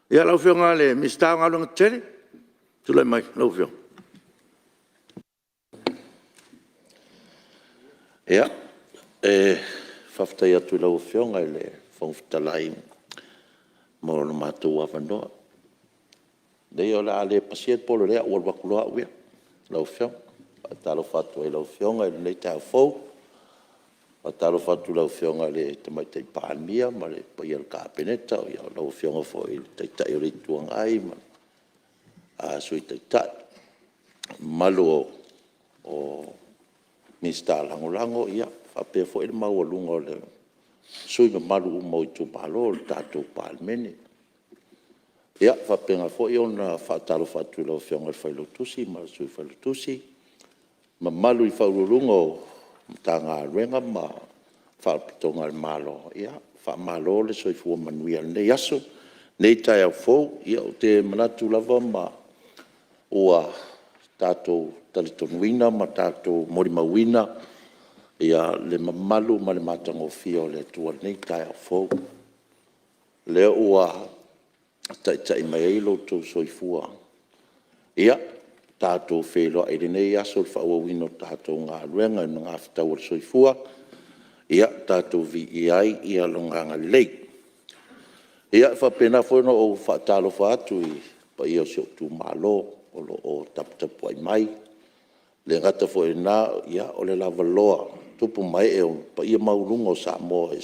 Ia lau Afioga i le Minisita o Galuega Tetele, tulai mai lau Afioga. E faafetai atu i lau Afioga i le Fofoga Fetalai mo lo matou avanoa. Leai o le a le pasia le polokalea ua alu atu loa au ia lau Afioga. E faatalofa atu ai i lau Afioga i lenei taeao fou. E faatalofa atu i lau Afioga i le Tamaitai Palemia ma le paia o le Kapeneta, lau Afioga foi i le Taitai o le Itu Agai ma le Sui Taitai, le mamalu o Minisita Lagolago faapea foi le maualuga o sui usufono mamalu uma o itumalo o le tatou Palemene. E faapena foi ona faatalofa atu i lau Afioga i le Failautusi ma le Sui Failautusi, mamalu i Ofisa Sili o Pulega o Matagaluega ma Faalapotopotoga a le Malo. Faamalo le soifua manuia i lenei aso, lenei taeao fou. Ou te manatu lava ma ua tatou talitonuina ma tatou molimauina le mamalu ma le matagofie o le Atua i lenei taeao fou, lea ua taitai mai ai lo outou soifua. Ia tatou feiloai i lenei aso i le faaauauina o tatou galuega i magafetau o le soifua, tatou viia ai Lona agalelei. E faapena foi ona ou faatalofa atu i le paia o si ou itumalo o lo o taputapuai mai. E le gata foi i lena o le lavaloa o tupu ma ee o paia maualuga o Samoa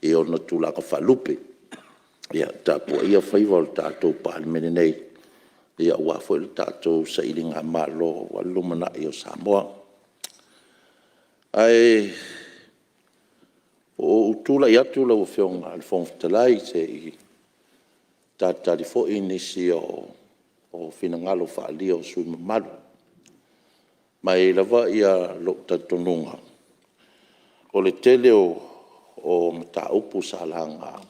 i ona tulaga faalupe. O tapuaia faiva o le tatou Palemene nei aua foi le tatou sailigamalo aua le lumanai o Samoa. Ae ua ou tulai atu lau Afioga i le Fofoga Fetalai se i talitali foi nisi o finagalo faaalia o sui usufono mamalu. Ma e i ai lava lou talitonuga, o le tele o mataupu sa laga,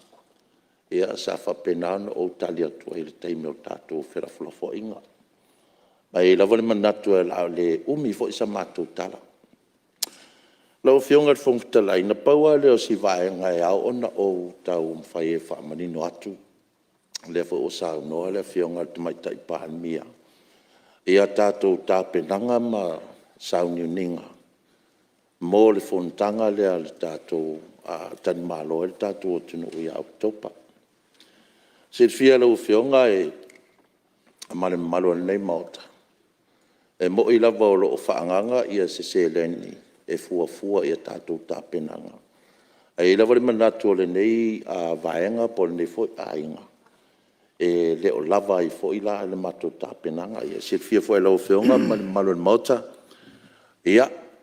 sa faapena ona ou tali atu ai i le taimi o tatou felafolafoaiga. Ma e i ai lava le manatu o le a le umi foi sa matou tala. Lau Afioga i le Fofoga Fetalai, na pau lava lea o si vaega e ao ona ou taumafai e faamanino atu, o lea foi ua saunoa le Afioga i le Tamaitai Palemia i a tatou tapenaga ma sauniuniga mo le fonotaga lea a le tatou talimalo ai le tatou atunuu ia Oketopa. E silafia e lau Afioga ma le mamalu o lenei Maota, e moni lava o lo o faaagaaga se seleni e fuafua i a tatou tapenaga, ae i ai lava le manatu o lenei vaega po o lenei foi aiga, e le o lava ai foi la le matou tapenaga. E silafia foi e lau Afioga ma le mamalu o le Maota,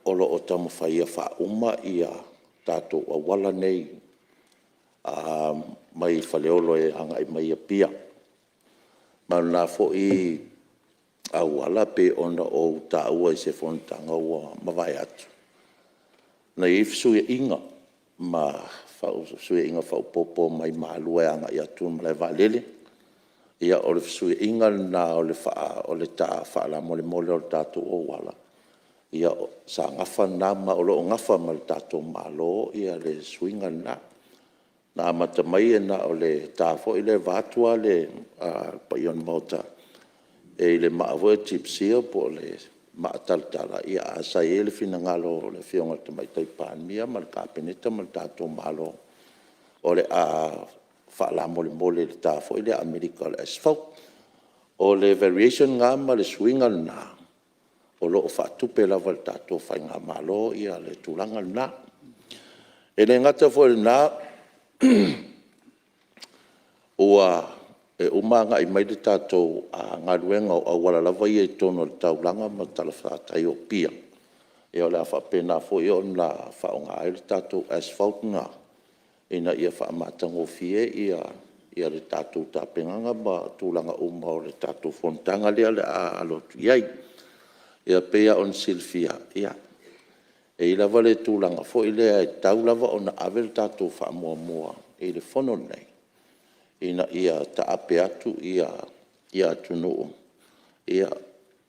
o lo o taumafai ia faauma tatou auala nei mai Faleolo e agai mai Apia. Ma o lena foi auala e pei ona ou taua i se fonotaga ua mavae atu, na i ai fesuiaiga ma fesuiaiga faaopoopo mai Malua e agai atu i le malae vaalele. Ia o le fesuiaiga lena o le ta faalamolemole o le tatou auala, sa nafa lena ma o lo o nafa ma le tatou Malo le suiga lena. Na amata mai na o le ta foi lea vaeatu lava le paia o le Maota i le maa foi lea tip seal po o le maatalatala, ae sa i ai le finagalo o le Afioga i le Tamaitai Palemia ma le Kapeneta ma le tatou Malo, o le a faalamolemole i le ta foi lea Amerika o le asphalt. O le variation lena ma le suiga lena, o lo o faatupe lava e le tatou faigamalo le tulaga lena. E le gata foi i lena, e uma agai mai le tatou galuega o auala lava ia i totonu o le taulaga ma le talafatai o Apia, o le a faapena foi ona faaaoga ai le tatou asphalt lena ina ia faamatagofie le tatou tapenaga ma tulaga uma o le tatou fonotaga lea o le a alo atu i ai. E pei lava ona silafia, e i ai lava le tulaga foi lea e tatau lava ona ave le tatou faamuamua i le fono lenei ina ia taape atu atunuu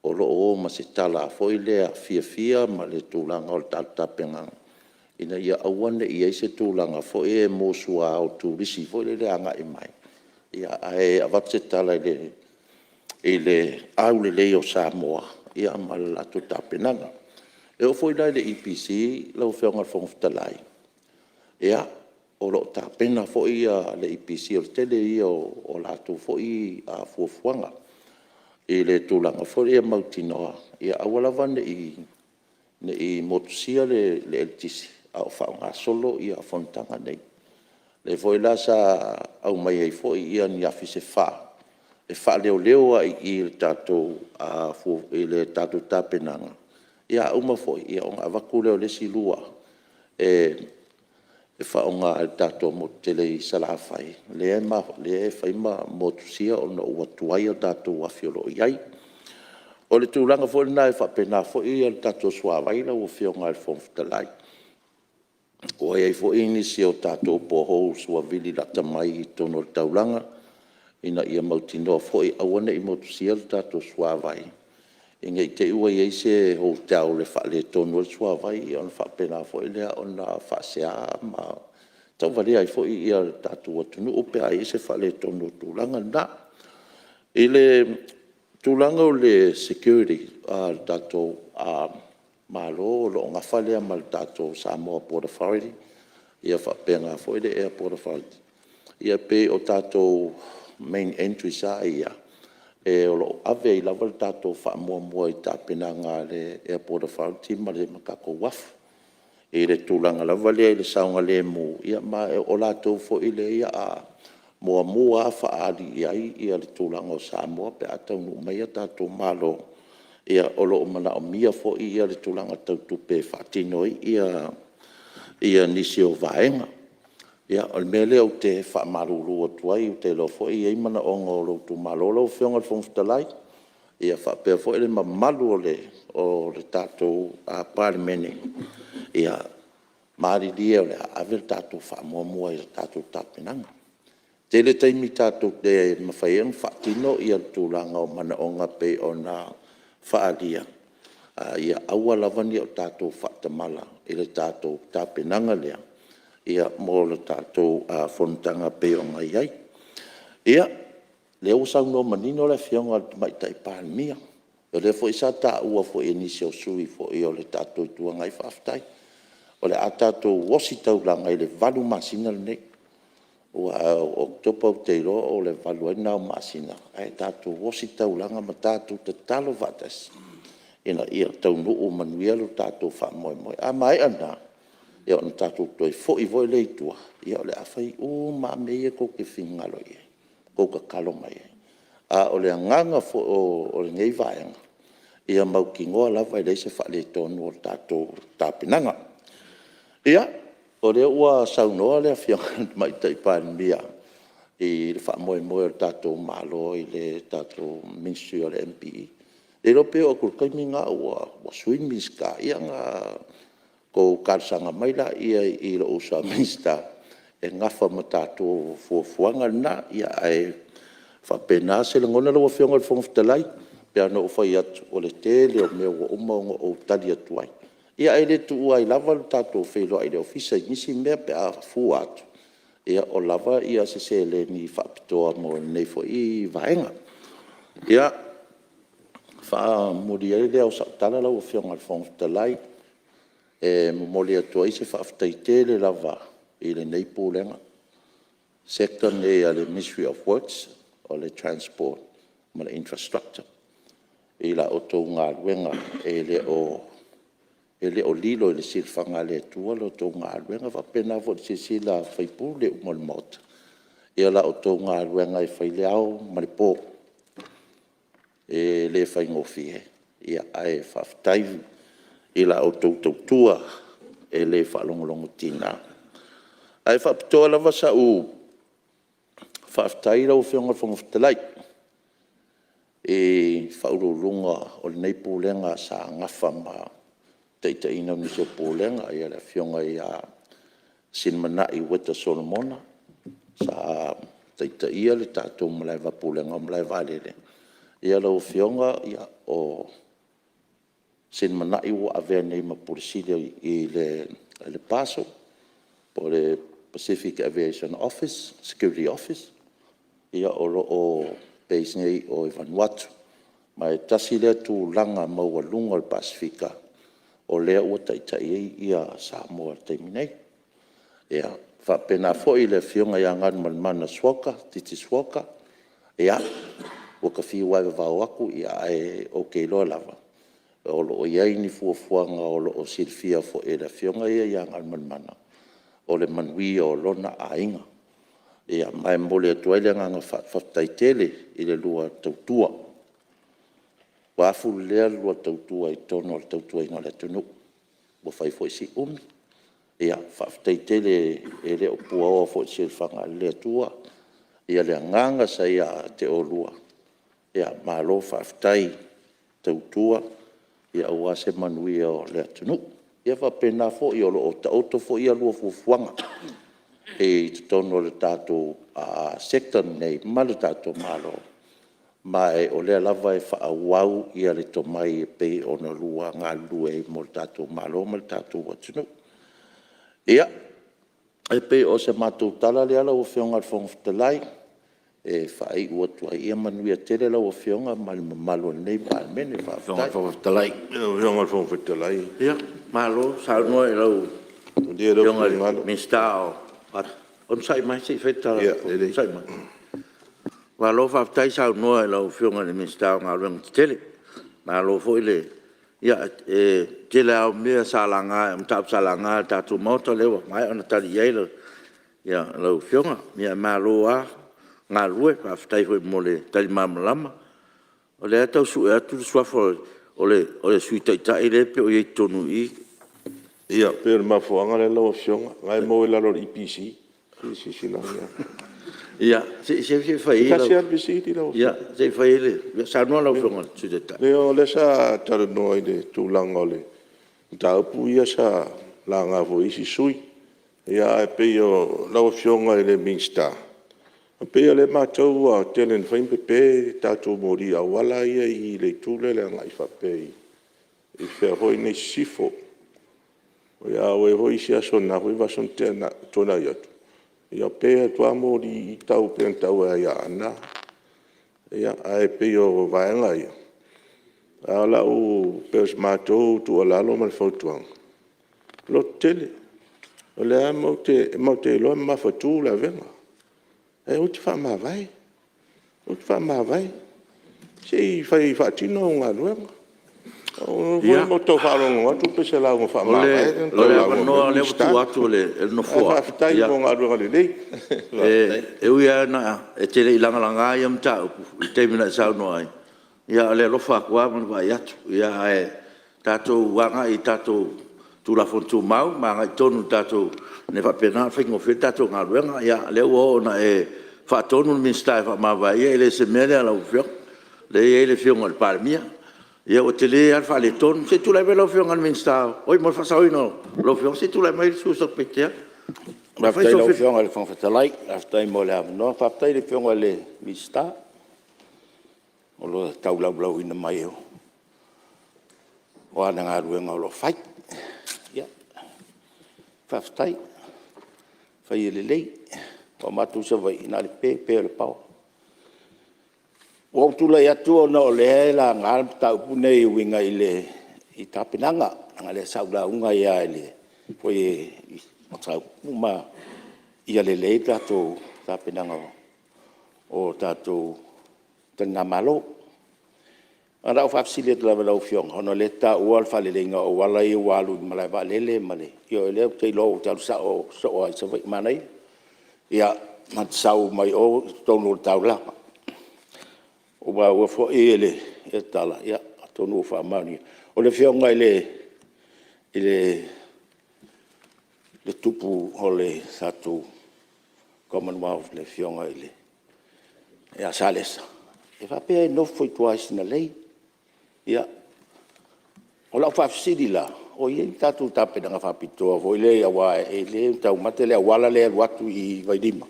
o lo o o ma se tala foi lea fiafia ma le tulaga o le tatou tapenaga, ina ia aua ne i i ai se tulaga foi lea e musua o turisi foi lele e agai mai. Ae avatu se tala i le aulelei o Samoa ma le latou tapenaga. E oo foi la i le EPC lau Afioga i le Fofoga Fetalai, o lo o tapena foi le EPC, o le tele ia o latou foi fuafuaga i le tulaga foi lea ia mautinoa ia aua lava ne i motusia le eletise a o faagasolo fonotaga nei. O lea foi la sa aumai ai foi ni afi se fa e faaleoleo ai i i i le tatou tapenaga. A uma foi ona avatu lea o le isi lua e faaaoga e le tatou motu tele i Salafai lea e fai ma motusia ona ua tuai a tatou afi o lo o i ai. O le tulaga foi lena e faapena foi le tatou suavai lau Afioga i le Fofoga Fetalai, ua i ai foi nisi o tatou poreholes ua vili lata mai i totonu o le taulaga ina ia mautinoa foi e aua ne i motusia le tatou suavai ne i te i ua i ai se hotel e faaletonu ai le suavai ona faapena foi lea ona faasea ma tauvalea ai foi le tatou atunuu pe a i ai se faaletonu o le tulaga lena. I le tulaga o le security a le tatou Malo o lo o nafa lea ma le tatou Samoa Port Authority faapena foi le Airport Authority. E pei o tatou main entries lava ia o lo o ave ai lava le tatou faamuamua i tapenaga a le Airport Authority ma le tatou Uafu i le tulaga lava lea i le saogalemu. Ma o latou foi lea o le a muamua lava faaali i ai le tulaga o Samoa pe a taunuu mai a tatou malo. O lo o manaomia foi le tulaga tau tupe e faatino ai nisi o vaega. O le mea lea ou te faamalulu atu ai, ou te iloa foi e i ai manaoga o lou itumalo lau Afioga i le Fofoga Fetalai, faapea foi le mamalu o le tatou Palemene. Ia malilie o le a ave le tatou faamuamua i a tatou tapenaga. E tele taimi e mafai ai ona faatino tulaga o manaoga e pei ona faaalia, ae ia aua lava ne i o tatou faatamala i le tatou tapenaga lea mo le tatou fonotaga e pei ona i ai. Ia, o lea ua saunoa manino le Afioga i le Tamaitai Palemia, o lea foi sa taua foi e nisi o sui usufono o le tatou Itu Agai, faafetai. O le a tatou ositaulaga i le 8 masina lenei, aua o Oketopa ou te iloa o le 8 ai lena o masina, ae tatou ositaulaga ma tatou tatalo faatasi ina ia taunuu manuia lo tatou faamoemoe. A maea lena, ona tatou toe foi foi lea i tua, o le a fai uma lava mea ia tou te finagalo i ai ma tou tatalo mai ai. A o le agaga foi o lenei Vaega, ia mautinoa lava e leai se faaletonu o le tatou tapenaga. Ia, o lea ua saunoa le Afioga i le Tamaitai Palemia i le faamoemoe o le tatou Malo i le tatou Ministry o le MPE. Le iloa pe oo atu i le taimi lena ua sui le Minisita, ia ona outou talosaga mai lea i lou uso a Minisita e nafa ma tatou fuafuaga na. Ae faapena se lagona lau Afioga i le Fofoga Fetalai. E pei lava ona ou fai atu, o le tele o mea ua uma ona ou tali atu ai, ae le tuua ai lava le tatou feiloai i le Ofisa i nisi mea pe a fua atu o lava se seleni faapitoa mo lenei foi vaega. Ia, faamuli ai lea o sau tala lau Afioga i le Fofoga Fetalai, e momoli atu ai se faafetai tele lava i lenei Pulega, Sector lenei a le Ministry of Works, o le Transport ma le Infrastructure i la outou galuega e le o lilo i le silafaga a le Atua la outou galuega. E faapena foi i le silasila a sui usufono uma o le Maota i la outou galuega e fai i le ao ma le po. E le faigofie, ae faafetai i la outou tautua e le faalogologotiga. Ae faapitoa lava sau faafetai lau Afioga i le Fofoga Fetalai i Ofisa Sili o Pulega o lenei Pulega sa nafa ma le taitaiga o nisi o Pulega, le Afioga ia Silimanai Ueta Solomona sa taitaia le tatou Pulega o Malae Vaalele. Lau Afioga o Silimanai ua avea nei ma Pule Sili i le PASO po o le Pacific Aviation Security Office. o lo o base nei i o i Vanuatu. Ma e tasi lea tulaga maualuga o le Pasefika o lea ua taitai ai Samoa i le taimi nei. E faapena foi le Afioga ia Galumalemana Titi Schwalger, ua ta fiu lava e vavao atu ae ou te iloa lava o lo o i ai ni fuafuaga o lo o silafia foi e le Afioga ia Galumalemana o le manuia o lona aiga. Ma e momoli atu ai le agaga faafetai tele i le lua tautua, ua afulelea le lua tautua i totonu o le tautuaina o le atunuu. Ua fai foi si umi, faafetai tele e le o puaaoa foi i le silafaga a le Atua le agaga sa ia te oulua, malo faafetai tautua aua se manuia o le atunuu. Ia faapena foi o lo o taoto foi a oulua fuafuaga i totonu o le tatou Sector lenei ma le tatou Malo, ma o lea lava e faaauau le tomai e pei ona oulua galulue ai mo le tatou Malo ma le tatou atunuu. Ia, e pei o se matou tala lea lau Afioga i le Fofoga Fetalai e faaiu atu ai, ia manuia tele lau Afioga ma le mamalu o lenei Palemene. Faafetai. Ia, malo saunoa i lau Afioga i le Minisita o… Onosai mai se i fai le… Malo faafetai saunoa i lau Afioga i le Minisita o Galuega Tetele. Malo foi le… Ia o le tele lava o mea sa laga, o mataupu sa laga e le tatou Maota lea ua maea ona tali i ai lau Afioga. Malo lava galulue, faafetai foi mo le tali malamalama. O lea e tau sue atu le suafa o le Sui Taitai lea e pei o i ai i totonu i i. Ia, pei o le mafuaaga lea lau Afioga, o la e maua i lalo o le EPC, se i silasila ane lava. Ia, se i fai E tasi lava le fesili lau Afioga. Ia, se i fai ia… Saunoa lau Afioga i le Sui Taitai. Leai o lea sa talanoa i le tulaga o mataupu ia sa laga foi e isi sui usufono. Ae pei o lau Afioga i le Minisita, e pei o lea e matau ua tele ina fai ma pepe tatou moli auala ia e i le itu lea agai faapea i fea foi nei i sisifo. A ua i ai foi isi aso i lena foi vaiaso na tuanai atu, ia pe atu lava moli i i e pei ona tau ai Aana. Ae pei o vaega ia, a o lau… pei o se matou tuualalo ma le fautuaga, lototele. O lea lava matou te iloa e mamafatu le avega, ae aua e te faamavae, aua e te faamavae, se i fai e faatino au galuega. O lea foi ou te faalogologo atu pei o se lauga faamavae lea na O le avanoa lea ua tuu atu e le Nofoa… Ae faafetai mo galuega lelei. E ui lava ina e te le i lagalaga ia mataupu i le taimi na e saunoa ai, ia a o le alofa atu lava ma le vaai atu. Ae tatou agai i tatou Tulafono Tumau ma agai tonu i tatou… ina ia faapena ona faigofie ai le tatou galuega. Ia o lea ua oo ina e faatonu le Minisita e faamavae, ia e le o se mea lea a lau Afioga, o lea e i ai le Afioga i le Palemia. Ia ua tele lava le faaletonu. Se i tulai mai lau Afioga i le Minisita… Oi mo le faasaoina o lou taimi, se i tulai mai le sui usufono mo Satupaitea. Faafetai i lau Afioga i le Fofoga Fetalai, faafetai mo le avanoa. Faafetai i le Afioga i le Minisita mo le tau laulauina mai o ana galuega o lo o fai. Ia, faafetai fai ia lelei. Aua o matou i Savaii, na o le pe pea o le power. Ua ou tulai atu ona o lea e laga le mataupu lenei e uiga i tapenaga, leaga o lea sa ou lauga ai lava foi i mataupu uma ia lelei le tatou tapenaga o tatou taligamalo. Na ona ou faafesili atu lava i lau Afioga, ona o lea e te taua le faaleleiga o auala ia ua alu i le malae vaalele ma le… Ioe, o lea ou te iloa ou te alu soo lava i Savaii, manaia. Ia ma te sau mai o i totonu o le taulaga. Ua maua foi i le tala, atonu ua faamaonia, o le Afioga i le Tupu o le tatou Commonwealth le Afioga ia Salesa, e faapea e nofo i tua i Sinalei. Ia, o lau faafesili la, o i ai ni tatou tapenaga faapitoa foi lea aua e le taumate le auala lea e alu atu i Vailima,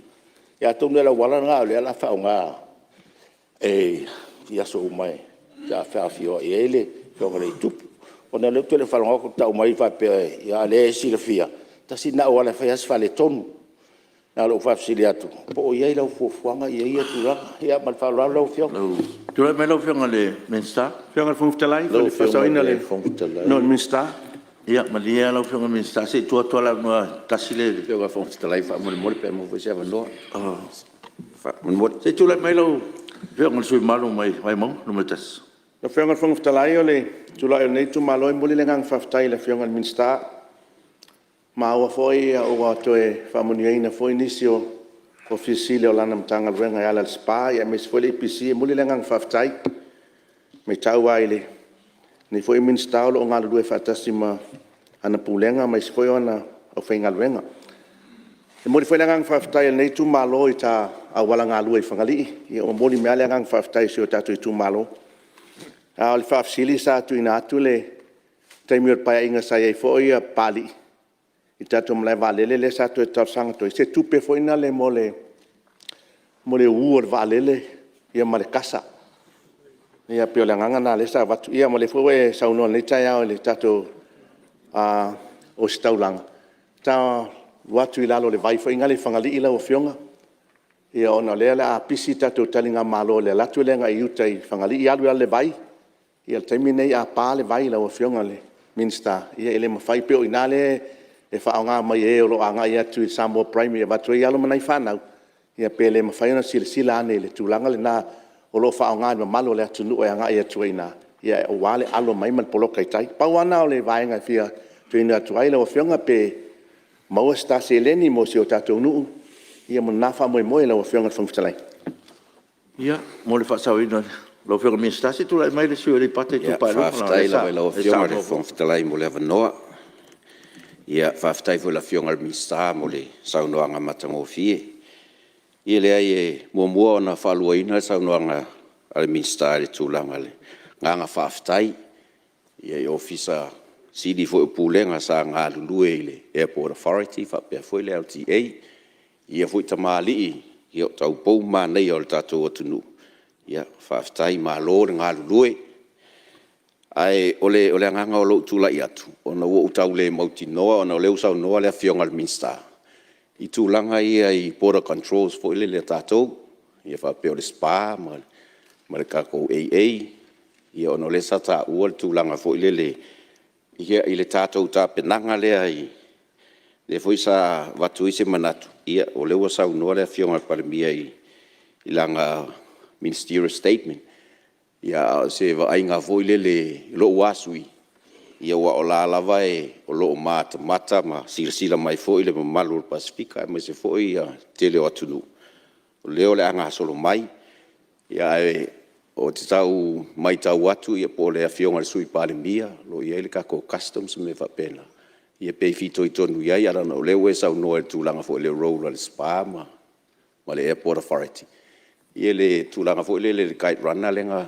ia atonu o le auala lena o lea o le a faaaoga i aso uma e feafioai ai le Afioga i le Tupu. Ona o lea ou te le o faalogo atu o tau mai faapea, a o lea e silafia, tasi lena auala e fai lava si faaletonu. Na ona ou faafesili atu po o i ai lau fuafuaga i ia tulaga. Ia ma le faaaloalo lau Afioga. Tulai mai lau Afioga i le Minisita. Lau Afioga i le Fofoga Fetalai mo le faasaoina o le avanoa o le Minisita. Ia malie lau Afioga i le Minisita se i tuu atu lava le avanoa e tasi le… Lau Afioga i le Fofoga Fetalai faamolemole pe maua foi se avanoa. Se i tulai mai lau Afioga i le sui usufono mamalu mai Vaimauga 1. Lau Afioga i le Fofoga Fetalai o le tulai o lenei itumalo e momoli le agaga faafetai i le Afioga i le Minisita. Ua maua foi ua toe faamanuiaina foi nisi o Ofisa Sili o lana Matagaluega e ala i le SPA aemaise foi le EPC. E momoli le agaga faafetai. E maitau lava i lenei foi Minisita o lo o galulue faatasi ma ana Pulega aemaise foi o ana aufaigaluega. E momoli foi le agaga faafetai o lenei itumalo i le ta auala galue i Fagalii, ia e momoli mai lava le agaga faafetai o si o tatou itumalo. A o le faafesili sa tuuina atu i le taimi o le Paeaiga sa i ai foi Papalii i le tatou malae vaalele lea sa toe talosaga atu ai i se tupe foi lea mo le uu o le vaalele ma le kasa. Ia pei o le agaga lena lea sa avatu, ia ma o lea foi ua e saunoa i lenei taeao i le tatou ositaulaga, sa alu atu i lalo o le vai foi lea i Fagalii lau Afioga, ona o lea o le a pisi le tatou taligamalo i le alu atu lea agai uta i Fagalii alu i lalo i le vai. Ia o le taimi lenei a pa le vai lau Afioga i le Minisita, ia e le mafai, pei o i ina lea e faaaoga mai e o lo o agai atu i le Samoa Primary e avatu ai alo ma nai fanau, ia pe le mafai ona silasila ane i le tulaga lena o lo o faaaoga e le mamalu o le atunuu e agai atu ai i ina aua le alo mai ma le poloka i tai. Pau lava lena o le vaega e fia tuuina atu ai lau Afioga, pe maua se ta seleni mo si o tatou nuu mo lena faamoemoe lau Afioga i le Fofoga Fetalai. Ia, mo le faasaoina o lau Afioga i le Minisita, se i tulai mai le sui usufono mo Aleipata Itupa i Luga. Faafetai lava i lau Afioga i le Fofoga Fetalai mo le avanoa. Faafetai foi i le Afioga i le Minisita mo le saunoaga matagofie. Ia e leai e muamua ona faaluaina le saunoaga a le Minisita i le tulaga o le agaga faafetai i Ofisa Sili foi o Pulega sa galulue i le Airport Authority faapea foi le LTA, i ia foi tamalii o taupou ma manaia o le tatou atunuu, faafetai malo le galulue. Ae o le agaga o lou tulai atu, ona ua ou tau le mautinoa ona o lea ua saunoa le Afioga i le Minisita i tulaga ia i border controls foi lele a tatou, ia faapea o le SPA ma le tatou AA, ona o lea sa taua le tulaga foi lele i le tatou tapenaga lea lea foi sa avatu ai se manatu, o lea ua saunoa le Afioga i le Palemia i lana Ministerial Statement. A o se vaaiga foi lele i lou lava sui usufono, aua o la e lava o lo o matamata ma silasila mai foi le mamalu o le Pasefika aemaise foi le tele o atunuu, o lea o le a gasolo mai. Ae ou te tau maitau atu po o le Afioga i le Sui Palemia o lo o i ai le tatou Customs ma mea faapena, ia pe fitoitonu i ai, ae leaga o lea ua e saunoa i le tulaga foi o le role a le SPA ma le Airport Authority, i le tulaga foi lele i le Kite Runner lea na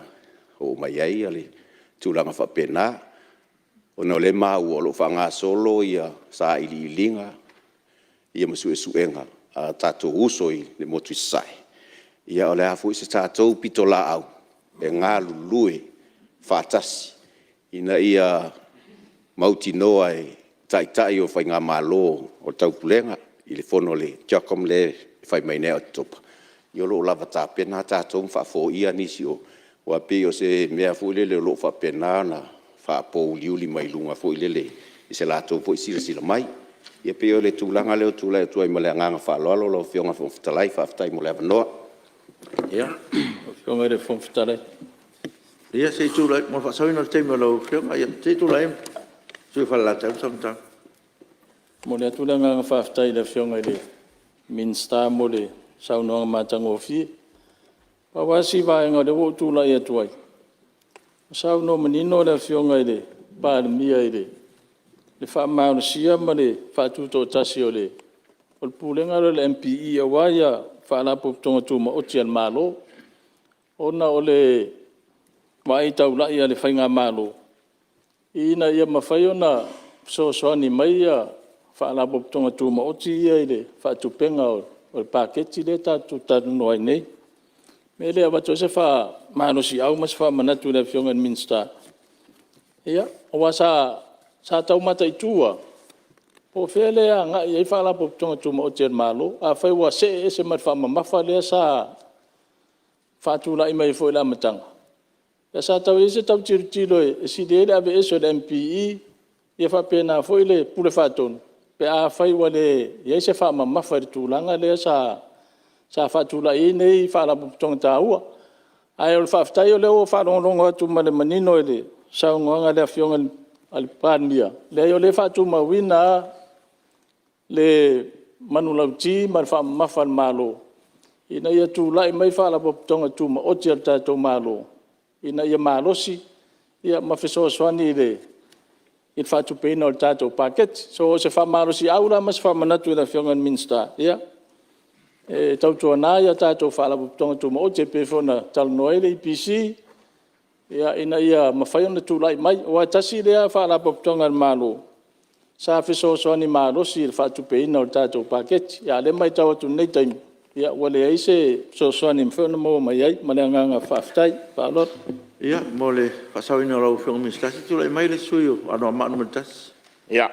oo mai ai le tulaga faapena. Ona o lea e maua o lo o faagasolo sailiiliga ma suesuega a tatou uso i le motu i Sasae, ia o le a foi se tatou pitolaau e galulue faatasi ina ia mautinoa e Taitai o Faigamalo o le Taupulega i le fono a le CHOGM lea e fai mai nei ia Oketopa, ia o lo o lava tapena tatou ma faafoia nisi o… Aua e pei o se mea foi lele o lo o faapena ona faapouliuli mai luga foi lele i se latou foi silasila mai. Ia pei o le tulaga lea ou te tulai atu ai ma le agaga faaaloalo lau Afioga i le Fofoga Fetalai. Faafetai mo le avanoa. Ia se i tulai mo le faasaoina o le taimi o lau Afioga, se i tulai mai le sui usufono mo Falelatai ma Samatau. E momoli atu le agaga faafetai i le Afioga i le Minisita mo le saunoaga matagofie. Pau lava si vaega o lea ua ou tulai atu ai, na saunoa manino le Afioga i le Palemia i le faamalosia ma le faatutoatasi o le Pulega lea o le MPE aua Faalapotopotoga Tumaoti a le Malo, ona o le vaai taulai a le Faigamalo ina ia mafai ona fesoasoani mai Faalapotopotoga Tumaoti ia i le faatupega o le Paketi lea tatou te talanoa ai nei. O le mea lea e avatu ai se faamalosiau ma se faamanatu i le Afioga i le Minisita, aua sa tau mataitu lava po Po o fea lea e agai i ai Faalapotopotoga Tumaoti a le Malo? Afai ua see ese ma le faamamafa lea sa faatulai mai foi i le amataga, ia sa tau i ai se tau tilotilo e sili ai le aveese o le MPE ia faapena foi le Pule Faatonu pe afai ua leai se faamamafa i le tulaga lea sa faatulai ai nei Faalapotopotoga taua. Ae o le faafetai o lea ua faalogologo atu ma le manino i le saunoaga a le Afioga i le Palemia, leai o lea e faatumauina lava le manulauti ma le faamamafa a le Malo ina ia tulai mai Faalapotopotoga Tumaoti a le tatou Malo ina ia malosi ma fesoasoani i le faatupeina o le tatou Paketi. So, o se faamalosiau la ma se faamanatu i le Afioga i le Minisita, ia, e tautuana ia tatou Faalapotopotoga Tumaoti e pei foi ona talanoa ai le EPC ina ia mafai ona tulai mai. Aua e tasi lea Faalapotopotoga a le Malo sa fesoasoani malosi i le faatupeina o le tatou Paketi, a o lea e matau atu i lenei taimi ua leai se fesoasoani e mafai ona maua mai ai. Ma le agaga faafetai. Faaaloalo. Ia, mo le faasaoina o lau Afioga i le Minisita, se i tulai mai le sui usufono mo Anoamaa 1. Ia, e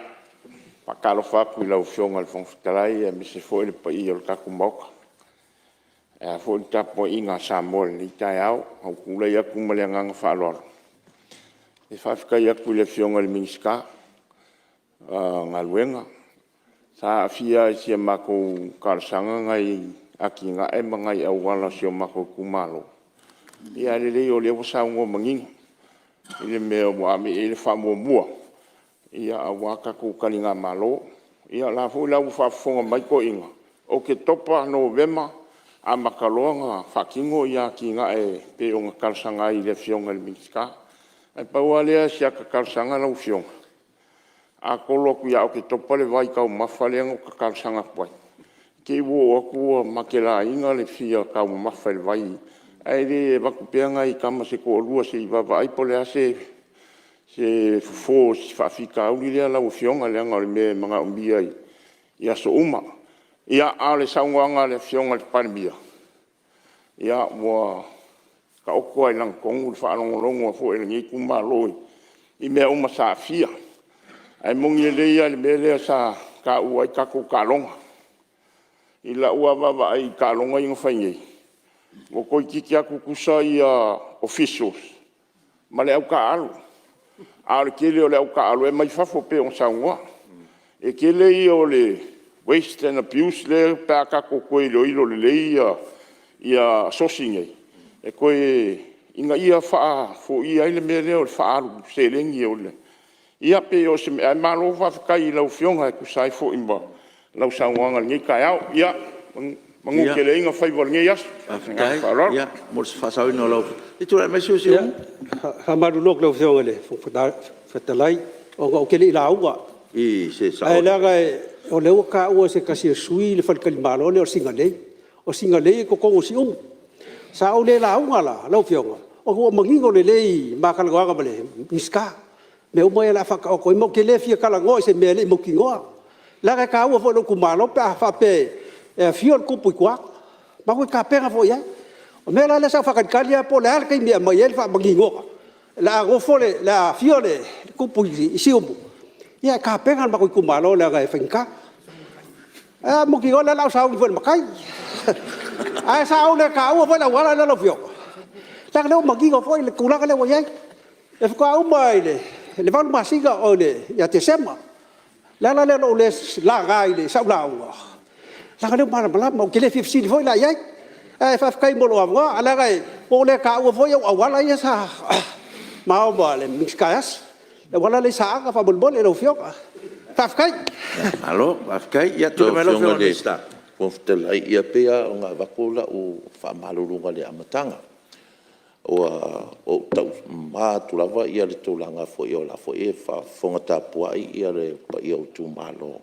faatalofa atu i lau Afioga i le Fofoga Fetalai aemaise foi le paia o le tatou Maota. Ae a foi le tapuaiga a Samoa i lenei taeao. Ua ou tulai atu ma le agaga faaaloalo e faafetai atu i le Afioga i le Minisita o Galuega. Sa aafia lava i si a matou talosaga nai atinae ma nai auala o si o matou itumalo, ae lelei o lea ua saunoa manino i le mea ua ave i ai le faamuamua aua tatou taligamalo. Ia o la foi la ua faafofoga mai toeaiina, Oketopa, Novema amata loa ona faatino atinae pei ona talosaga ai i le Afioga i le Minisita. Ae pau lava lea o si ata talosaga lau Afioga, a tolo atu ia Oketopa le vaitaumafa lea na ota talosaga atu ai, te i ua oo atu ua matelaina le fia taumamafa i le vai, ae le avatu pea nai tama se toalua se i vaavaai po o le a se fofo o si faafitauli lea lau Afioga, leaga o le mea e manaomia i aso uma. Ia, a o le saunoaga a le Afioga i le Palemia, ua taoto lava i lagatonu le faalogologo foi a lenei itumalo i mea uma sa aafia. Ae moni lelei lava le mea lea sa taua ai tatou taaloga. I lau lava vaavaai i taaloga ia na fai nei, ua toeitiiti lava tutusa officials ma le au taaalo. A o le tele o le au taaalo e omai fafo pei ona saunoa. E tele ia o le waste and abuse lea pe a tatou toe iloilo lelei asosi nei e toe… ina ia faafoia ai le mea lea o le faaalu seleni. Ia pei o se mea… Ae malo faafetai i lau Afioga e tusa ai foi ma lau saunoaga i lenei taeao. Ia manuteleina faiva o lenei aso. Ma le agaga faaaloalo. Faafetai mo le faasaoina o lou… Se i tulai mai le sui usufono mo Siumu. E faamalulu atu i lau Afioga i le Fofoga Fetalai ona ou te le i lauga, I se ae leaga o lea ua taua e se tasi o sui usufono le faletalimalo lea o Sinalei. O Sinalei e i totonu o Siumu. Sa ou le lauga la lau Afioga ona ua manino lelei i ma talanoaga ma le Minisita mea uma ia o le a faataoto ai ma ou te le fia talanoa i se mea e le i mautinoa, leaga e taua foi i lou itumalo pe a faapea e afio le Tupu i tua, matou te tapena foi i ai. O le mea la lea sa ou faatalitali lava po o le a le taimi e aumai ai le faamaninoga o le a nofo le… o le a afio le Tupu i Siumu, ia e tapena le matou itumalo leaga e faigata. Ae a mautinoa o lea o le a ou sauni foi i le matai. Ae sa ou le taua foi le auala lea lau Afioga, leaga o lea ua manino foi le tulaga lea ua i ai. E faatoa uma i le 8 masina ia Tesema. O le ala lea o lou le laga i sau lauga, leaga o lea ua malamalama, ou te le fia fesili foi la i ai. Ae faafetai mo lou avanoa, ae leaga ua ou le taua foi au auala ia sa ma o ma le Minisita e asi, le auala lea i Saaga faamolemole lau Afioga. Faafetai. Malo faafetai. Ia tulai Lau mai lau Afioga Afioga i i le le Minisita. Fofoga Fetalai, e pei lava ona avatu lau faamaluluga i le amataga, ua ou taumama atu lava le tulaga foi o la e faafofoga tapuai le paia o itumalo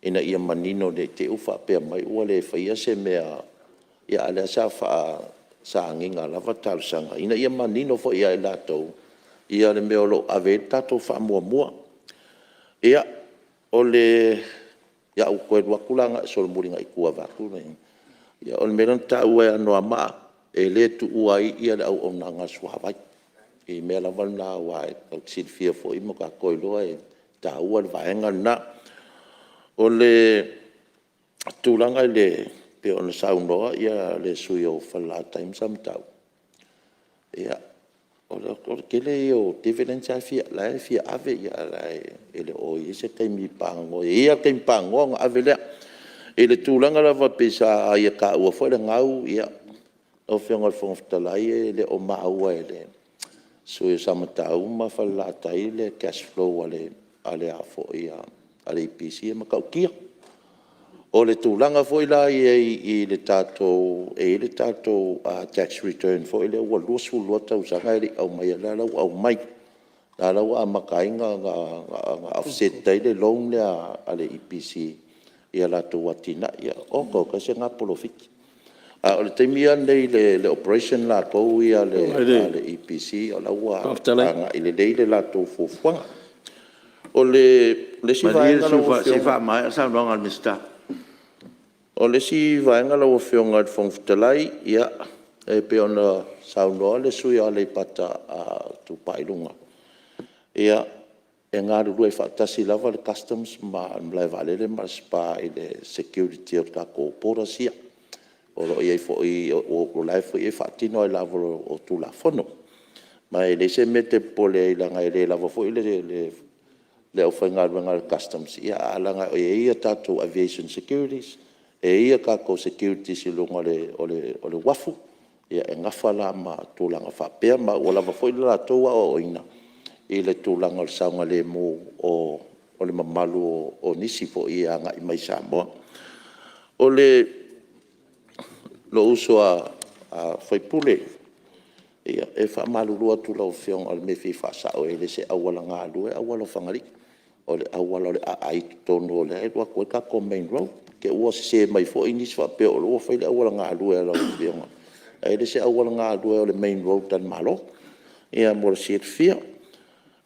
ina ia manino ne i te i ua faapea mai ua le faia se mea, a o lea sa agiga lava talosaga ina ia manino foi ia i latou le mea o lo o ave i ai le tatou faamuamua. Ia, o le a ou toe alu atu la e solomuli agai i tua vaeatu le… O le mea lea na taua e Anoamaa, e le tuua ai le auaunaga a le suavai i mea lava na aua tatou te silafia foi ma tatou iloa e taua le vaega lena. O le tulaga e pei ona saunoa le sui usufono o Falelatai ma Samatau, ia, o le tele ia o dividends la e fia ave, ae e le o i ai se taimi paganoa. E i ai lava le taimi paganoa ona ave lea. I le tulaga lava pei sa ia taua foi le gau, ia, lau Afioga i le Fofoga Fetalai e le o maua e le sui usufono o Samatau ma Falelatai le cash flow a le EPC e matautia. O le tulaga foi la i ai i le tatou… e i ai le tatou tax return foi lea ua 22 tausaga e le i aumaia, lea la ua aumai, lea la ua amata ai ona offset ai le loan lea a le EPC i a latou atinae. Ia, oka oka e se na polofiti. A o le taimi lava lenei i le operation latou ia a le EPC o la e ua agai lelei le latou fuafuaga. O le isi vaega lau Afioga… Malie le sui usufono se i faamaea le saunoaga a le Minisita. O le isi vaega lau Afioga i le Fofoga Fetalai, e pei ona saunoa le sui usufono mo Aleipata Itupa i Luga, ia, e galulue faatasi lava le Customs ma le malae vaalele ma le SPA i le security o tatou borders ia. O lo o i ai foi… o la e foi e faatino lava i lalo o Tulafono. Ma e leai se mea e te popole ai leaga e le lava foi le aufaigaluega a le Customs, ae leaga e i ai a tatou Aviation Securities, e i ai a tatou securities i luga o le uafu, e nafa la ma tulaga faapea, ma ua lava foi le latou aoaoina i le tulaga o le saogalemu o le mamalu o nisi foi e agai mai i Samoa. O lou uso a sui usufono, e faamalulu atu i lau Afioga o le mea e fia faasao, e le o se auala galue le auala o Fagalii, o le auala o le aai i totonu o lea e alu atu ai le tatou main road. I te'i ua sese mai foi nisi faapea o lea ua fai le auala galue a lau Afioga, ae le o se auala galue o le main road a le Malo, mo le silafia.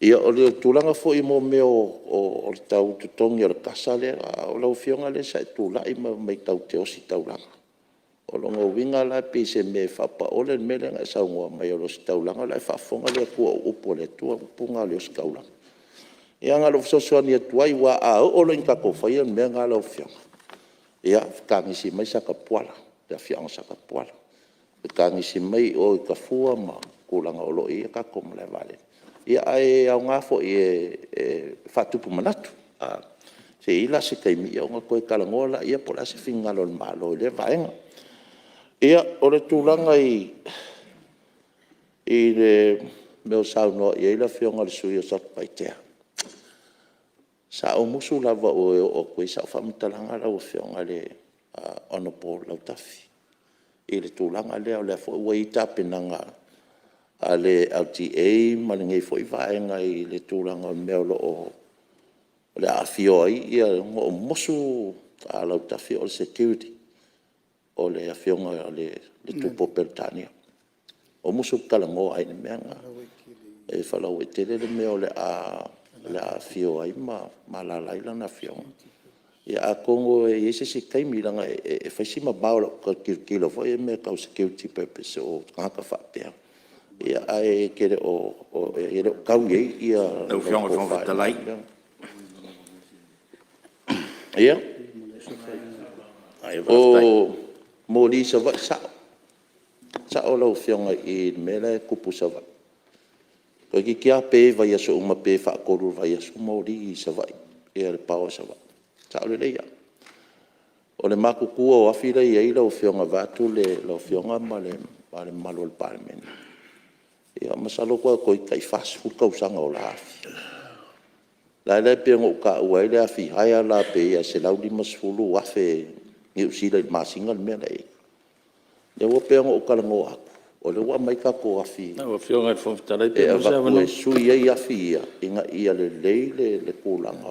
Ia, o le tulaga foi i mea o le tau totogi o le kasa lea, o lau Afioga lea sa e tulai ma fai mai tatou te ositaulaga. O lona uiga la e pei o se mea e faapaole le mea lea na e saunoa mai ai o le ositaulaga, o la e faafofoga le Atua o upu a le Atua o upu na o le ositaulaga. Ia na o lou fesoasoani atu ai, aua a oo loa ina tatou faia le mea lena lau Afioga, ia fetagisi mai Satapuala, le afioaga o Satapuala, fetagisi mai o i Tafua ma tulaga o lo o i ai a tatou malae vaalele. Ae aoga foi e faatupu manatu. Se i i ai la se taimi ona toe talanoa lea po o le a se finagalo o le Malo i lea vaega. Ia, o le tulaga i le mea ua saunoa i ai le Afioga i le sui usufono mo Satupaitea, sa ou musu lava e oo atu i ai sau faamatalaga lau Afioga i le Hon Lautafi i le tulaga lea, o lea foi ua i ai tapenaga a le LTA ma lenei foi vaega i le tulaga o le mea o le a afio ai. Na ou musu Lautafi o le security, o le Afioga i le Tupu o Peretania. Na ou musu ou te talanoa ai i le mea lena, e faalauaitele le mea o le a afio ai ma alaala ai lana afioga. Ia atonu e i ai se isi taimi, leaga e fai si mamao o lau tilotilo foi i mea tau security purpose o tagata faapea, ae le o tau i ai Lau Afioga i le Fofoga Fetalai… Ia, o moli i Savaii, e sao, e sao lau Afioga i le mea la e tupu i Savaii. Toeitiiti lava pe i vaiaso uma pe faatolu i le vaiaso moli i Savaii le power i Savaii. E sao lelei lava. O le matutu o afi la e i ai lau Afioga vaeatu lau Afioga ma le mamalu o le Palemene, ia masalo toeitiiti tai 40 tausaga o la afi. O le ala lea pei ona ou taua ai le afi hire le la pei e $150,000 Niu Sila i le masina le mea la e i ai. O lea ua pei ona ou talanoa atu, o lea ua aumai tatou afi Lau Afioga i le Fofoga Fetalai pe e maua se avatu avanoa. e sui ai afi ia ina ia lelei le tulaga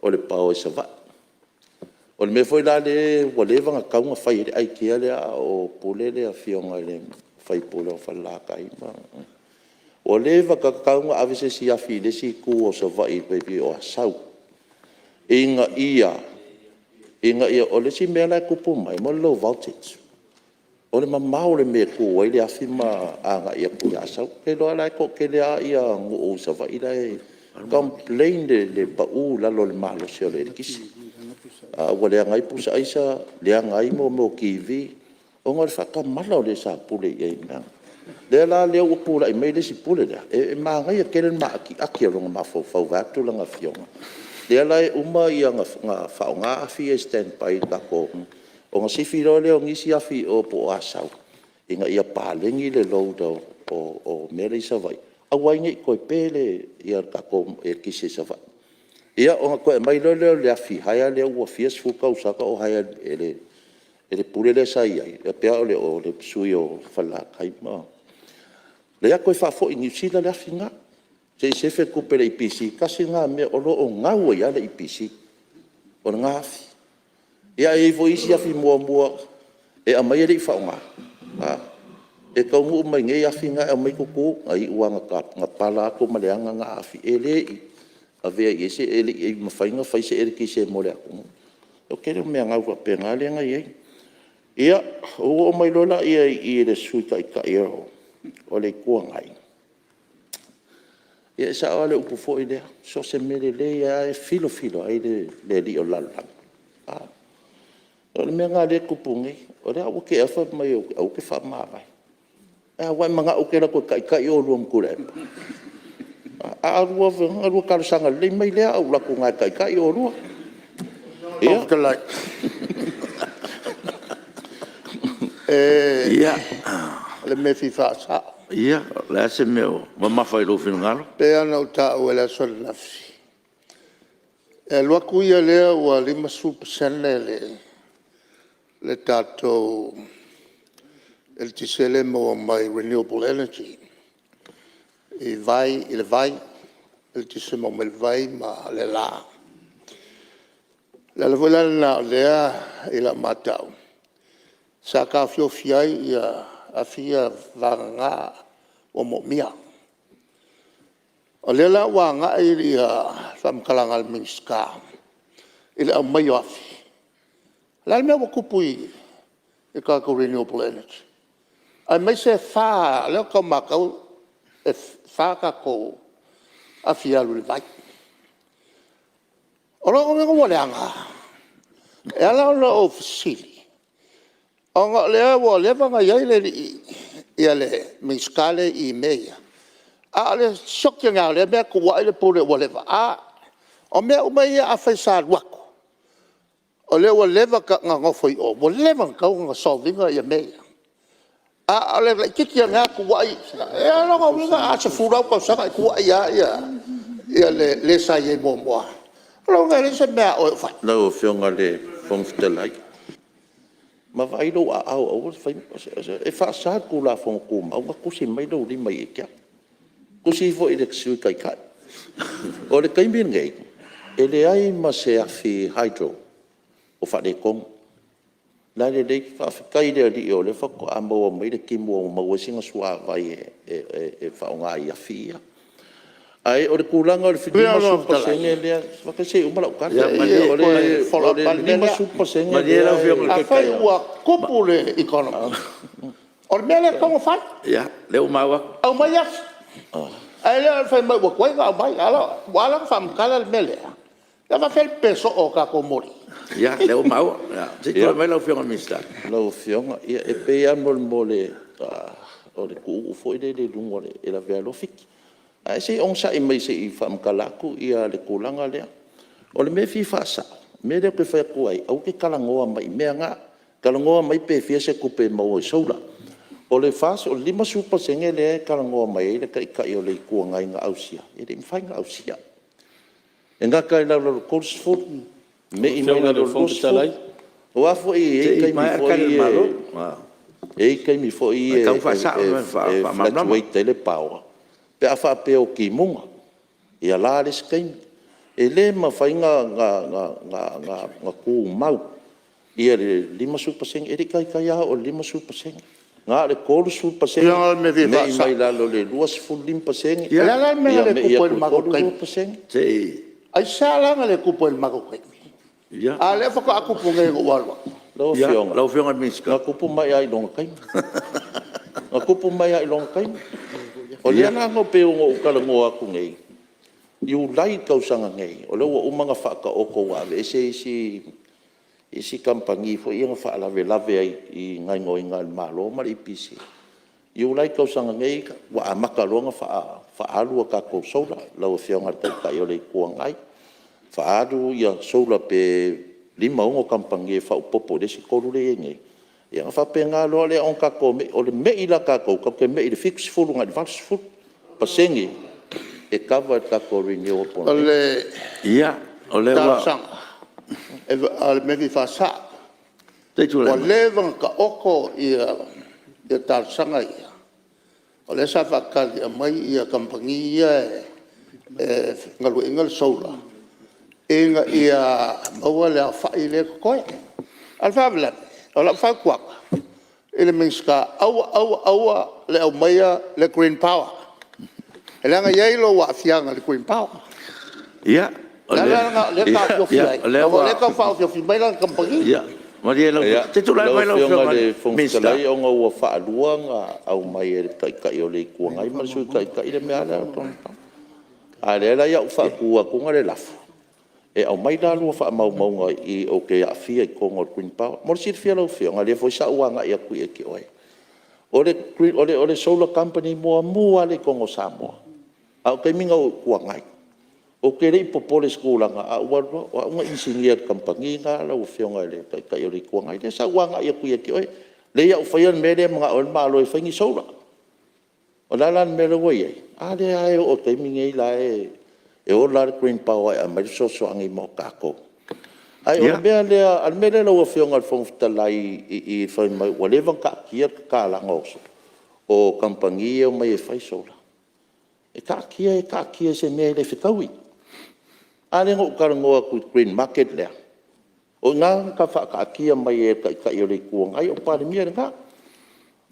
o le power i Savaii. O le mea foi la lea ua leva ona tatau ona fai ai le aikia lea a o pule le afioga i le sui usufono o Falelatai ma… Ua leva ona tatau ona ave se isi afi i le isi itu o Savaii tai pei o Asau ina ia… O le isi mea la e tupu mai o le low voltage. O le mamao o le mea e tu ai le afi ma agai atu i Asau. Ou te iloa la e toatele lava nuu i Savaii la e complain i le pau i lalo o le malosi o le eletise. Ua leaga ai pusa aisa, leaga ai TV, ona o le faatamala o le sa pule i ai i mea na. O lea la ua tulai mai le isi Pule lea, e manaia tele le maatiati o lona mafaufau vaeatu lana afioga. O lea la e uma ona faaaoga afi ia e standby i le tatou… ona sifi loa lea o nisi afi i o po o Asau ina ia paleni le load o mea la e i Savaii, aua ai ne i toe pe le tatou eletise i Savaii. Ia ona toe aumai loa lea o le afi hire lea ua fia sefulu tausaga o hire e le Pule lea sa i ai, e pei lava o le sui usufono o Falelatai ma… lea toe faafoi i Niu Sila le afi lena, se i sefe le tupe a le EPC. Tasi lena mea o lo o gau ai lava le EPC, o lena afi. Ia ae i ai foi isi afi muamua e aumai e le i faaaogaina. E taunuu mai i inei afi na e aumai tutu. Na iu lava ina pala atu ma leaga na afi, e le i avea i ai se… e le i mafai ona fai se eletise mo le atunuu. O le tele o mea gau faapena lea na i ai. Ia, ou oo mai loa lea i le Sui Taitai o le Itu Agai, ia e sao lava le upu foi lea, so o se mea lelei lava e filofilo ai le alii o le lalolagi. A. O le mea lena o lea e tupu nei, o lea ua te i lava fai mai aua ou te faamavae. Ae a, ua e manao ou te alu atu e taitai oulua ma Tuilaepa? A ona lua talosaga lelei mai lea ae ou alu atu i ina e taitai oulua. Ia. O le mea e fia faasao. Ia, o le a se mea ua mamafa i lou finagalo? E pei lava ona ou taua i le aso ananafi, e alu atu ia lea ua 50% le tatou eletise lea e maua mai renewable energy i le vai, eletise maua mai le vai ma le la. O le ala foi la lena o lea i lau matau sa taofiofi ai afi ia vagana ua moomia. O lea la ua agai le faamatalaga a le Minisita i le aumai o afi. O le a le mea ua tupu i le tatou renewable energy? Aemaise e fa, o lea ou te tau matau e fa tatou afi e alu i le vai. O lona uiga ua leaga? E ala ona ou fesili ona o lea ua leva ona i ai le Minisita lea i i mea ia, a o le sioki ane lava o lea mea, tuuai le Pule ua leva. A o mea uma ia afai sa alu atu o lea ua leva ona nofo i o, ua leva ona tatau ona solve ina mea ia. A o le laitiiti ane lava tuuai. Ia o lona uiga a 10 lava ou tausaga e tuuai lava le sa i ai muamua. O lona uiga e leai se mea a oe o fai. Lau Afioga i le Fofoga Fetalai, ma vaai lou aao aua le faia… E faasa i le Tulafono Tumau ona tusi mai lou lima ia te au. Tusi ifo i le Sui Taitai. O le taimi lenei, e leai ma se afi hydro o faaletonu, o la e lelei. Faafetai i le Alii o lea faatoa maua mai le timu ua maua ai sina suavai e faaaoga i afi ia. Ae o le tulaga o le 50% lea, se i uma lau tala. O le 50% lea… Afai ua tupu le economy, o le mea lea e tatau ona fai, aumai afi, ae le o le fai mai ua tuai ona aumai. Ua ala ona faamatala le mea lea, pe a faafefea le pepe soo o tatou moli? Ia, o lea ua maua. Se i tulai mai lau Afioga i le Minisita. Lau Afioga, e pei lava mo le tuuu foi lele i luga e lavea loa fiki. Ae se i onosai mai se i faamatala atu le tulaga lea. O le mea e fia faasao, o le mea lea ou te fai atu ai, aua te talanoa mai i mea na, talanoa mai pe fia se tupe e maua i solar. O le 50% lea e talanoa mai ai le Taitai o le Itu Agai na ausia, e le i mafai ona ausia. E gata i lalo o le 30, me'i mai i lalo o le 20. Aua foi e i ai taimi foi ia e fluctuate ai le power pe a faapea o timuga, ia la le isi taimi. E le mafai ona tumau le 50%. E le i taitai lava oo i le 50%. Na o le 30% me'i mai lalo i le 25%, O le a la le mea na ia le me'i tupu ai i atu le i le matou taimi? 32%. Aisea la na le tupu ai i le matou taimi? A o lea faatoa tupu nei ina ua ou alu atu. Lau Afioga, na tupu mai lava i lona taimi. Na tupu mai lava i lona taimi. O lea la e pei ona ou talanoa atu nei, Iulai i le tausaga nei, o lea ua uma ona faataoto ua aveese isi isi kamupani foi ia na faalavelave ai i gaoioiga a le Malo ma le EPC. Iulai i le tausaga nei ua amata loa ona faaalu a tatou solar lau Afioga i le Taitai o le Itu Agai, faaalu solar pe 5, 6 kamupani e faaopoopo i le isi 3 lea e i ai nei, ia ona faapena loa lea ona tatou me i… O le mei la a tatou, tatou te mei i le 70 agai i le 80% e kava e le tatou renewable. O le Ia, o lea ua… talosaga, o le mea e fia faasao. Se i tulai Ua mai. leva ona taoto talosaga ia, o lea sa faatali e aumai kamupani ia e galueaiina le solar ina ia maua le aofai lea e totoe. A o le faalavelave, o lau fautuaga i le Minisita, aua, aua, aua le aumaia le Green Power, leaga e i ai lou aafiaga i le Green Power. Ia, O le ala lena o lea e taofiofi ai, aua o lea e tau faaofiofi mai lana kamupani. Ia, malie lau… Se i tulai mai lau Lau Afioga Afioga i i le le Fofoga Minisita. Fetalai ona ua faalua ona aumai e le Taitai o le Itu Agai ma le Sui Taitai le mea lava lea o le Green Power. A o lea la o le a ou faatu atu le lafo, E aumai la lua faamaumauga i i ou te aafia i totonu o le Green Power. Mo le silafia e lau Afioga, o lea foi sa ou agai atu ia te oe, o le solar company muamua lava lea i totonu o Samoa, a o le taimi lena o ou Itu Agai. Ou te le i popole i se tulaga, ae ou alu loa, o au na inisinia i le kamupani lena lau Afioga i le Taitai o le Itu Agai. Lea sa ou agai atu ia te oe, lea o le a ou faia le mea lea e manao ai le Malo e fai ni solar. O le a la le mea lea ua i ai? A lea lava e oo i le taimi lenei o la e ola lava le Green Power e aumai le fesoasoani mo tatou. Ae o le mea lea lau Afioga i le Fofoga Fetalai i fai mai ua leva ona taatia le tatalaina o kamupani ia e omai e fai solar, e taatia e taatia i se mea e le fetaui. A lea na ou talanoa atu i le green market lea, o i ina na faataatia mai ai e le Taitai o le Itu Agai a o Palemia lena.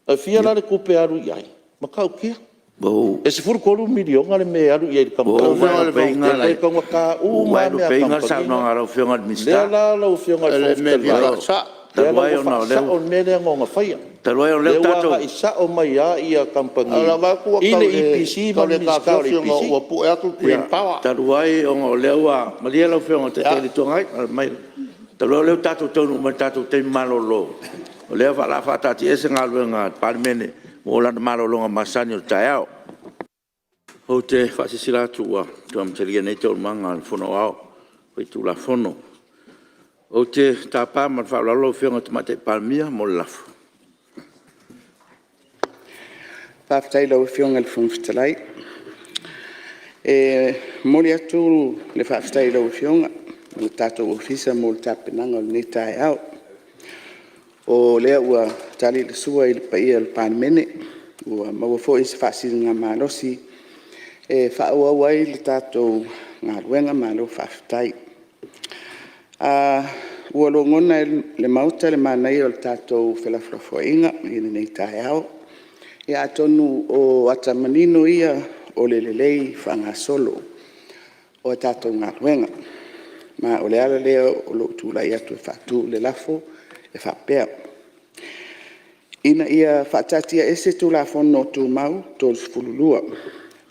E fia la le tupe e alu i ai? E matautia. E $13 miliona le mea e alu i ai i le Lau Afioga i le kamupani, e toe taugata Ua uma lava mea a vaelupeina le kamupani saunoaga na. a lau Afioga i le O Minisita. lea la lau Afioga i le O le Fofoga mea e fia Fetalai, faasao. o lea Talu la ai ua ona o lea faasao le mea lea na ona faia, Talu ai o lea lea ua ua tatou agai sao mai lava kamupani Ae o lau vaai atu ua i le EPC tau ma le le Minisita o le taofiofi ona EPC. ua pu'e atu le Green Power. Talu ai ona o lea ua… Malie lau Afioga i le Taitai o le Itu Agai, talu ai o lea ua tatou taunuu mai i le tatou taimi malolo, o lea o le a faataatiaese Galuega a le Palemene mo lana malologa masani o le taeao. Ou te faasilasila atu ua toe amatalia nei Taualumaga a le Fono Aoao Faitulafono. Ou te tapa ma le faaaloalo lau Afioga i le Tamaitai Palemia mo le lafo. Faafetai i lau Afioga i le Fofoga Fetalai. E momoli atu le faafetai i lau Afioga ma le tatou Ofisa mo le tapenaga o lenei taeao. O lea ua tali le sua i le paia o le Palemene, ua maua foi se faasiligamalosi e faaauau ai le tatou galuega. Malo faafetai. Ua logona e le Maota le manaia o le tatou felafolafoaiga i lenei taeao. Ia atonu o ata manino ia o le lelei faagasolo o a tatou galuega. Ma o le ala lea o lou tulai atu e faatu le lafo e faapea, Ina ia faataatiaese Tulafono Tumau 32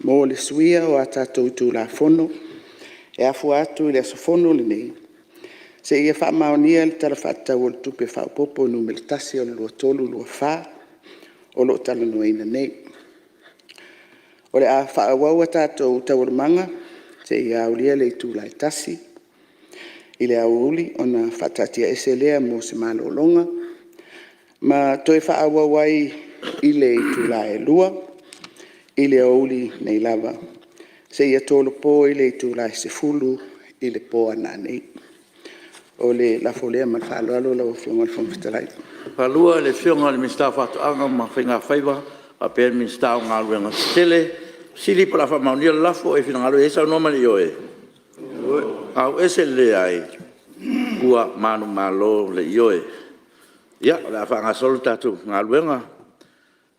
mo le suia o a tatou itula Fono e afua atu i le aso Fono lenei, seia faamaonia le Tala Faatatau Faaopoopo (Nu.1) 2023/24 o lo o talanoaina nei. O le a faaauau a tatou Taualumaga seia aulia le itula e 1:00 i le aoauli ona faataatiaese lea mo se malologa ma toe faaauau ai i le itula e 2:00 i le aoauli nei lava seia tolopo i le itula e 10:00 i le po a nanei. O le lafo lea ma le faaaloalo lau Afioga i le Fofoga Fetalai. Ua manumalo le Ioe. Ia, o le a faagasolo le tatou galuega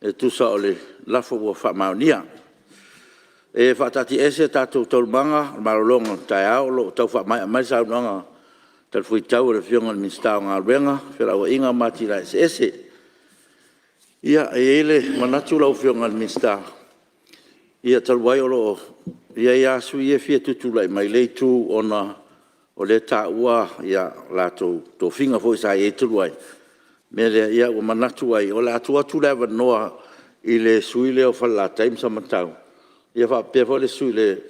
e tusa o le lafo ua faamaonia. E faataatiaese a tatou Taualumaga o le malologa o le taeao o lo o tau faamaea mai le saunoaga talifuaitau a le Afioga i le Minisita o Galuega, Felauaiga ma Atinae Eseese. Ia, e i ai le manatu lau Afioga i le Minisita, ia talu ai o lo o i ai lava sui usufono ia e fia tutulai mai i lea itu ona o lea e taua latou tofiga foi sa i ai talu ai. O le mea lea ua manatu ai, o le a tuu atu le avanoa i le sui usufono lea o Falelatai ma Samatau faapea foi le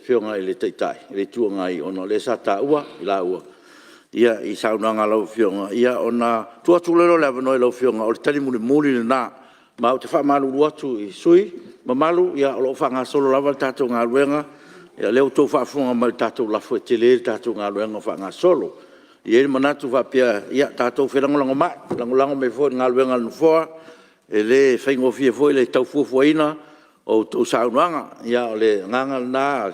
Afioga i le Taitai o le Itu Agai ona o lea sa taua i laua i saunoaga a lau Afioga. Ona tuu atu loa lea o le avanoa i lau Afioga, o le tali mulimuli lena. Ma ou te faamalulu atu i sui usufono mamalu, o lo o faagasolo lava le tatou galuega, o lea ua outou faafofoga mai i le tatou lafo, e tele le tatou galuega o faagasolo. E i ai le manatu faapea, ia tatou felagolagomai, lagolago mai foi i le galuega a le Nofoa, e le faigofie foi le tau fuafuaina o a outou saunoaga. O le agaga lena, e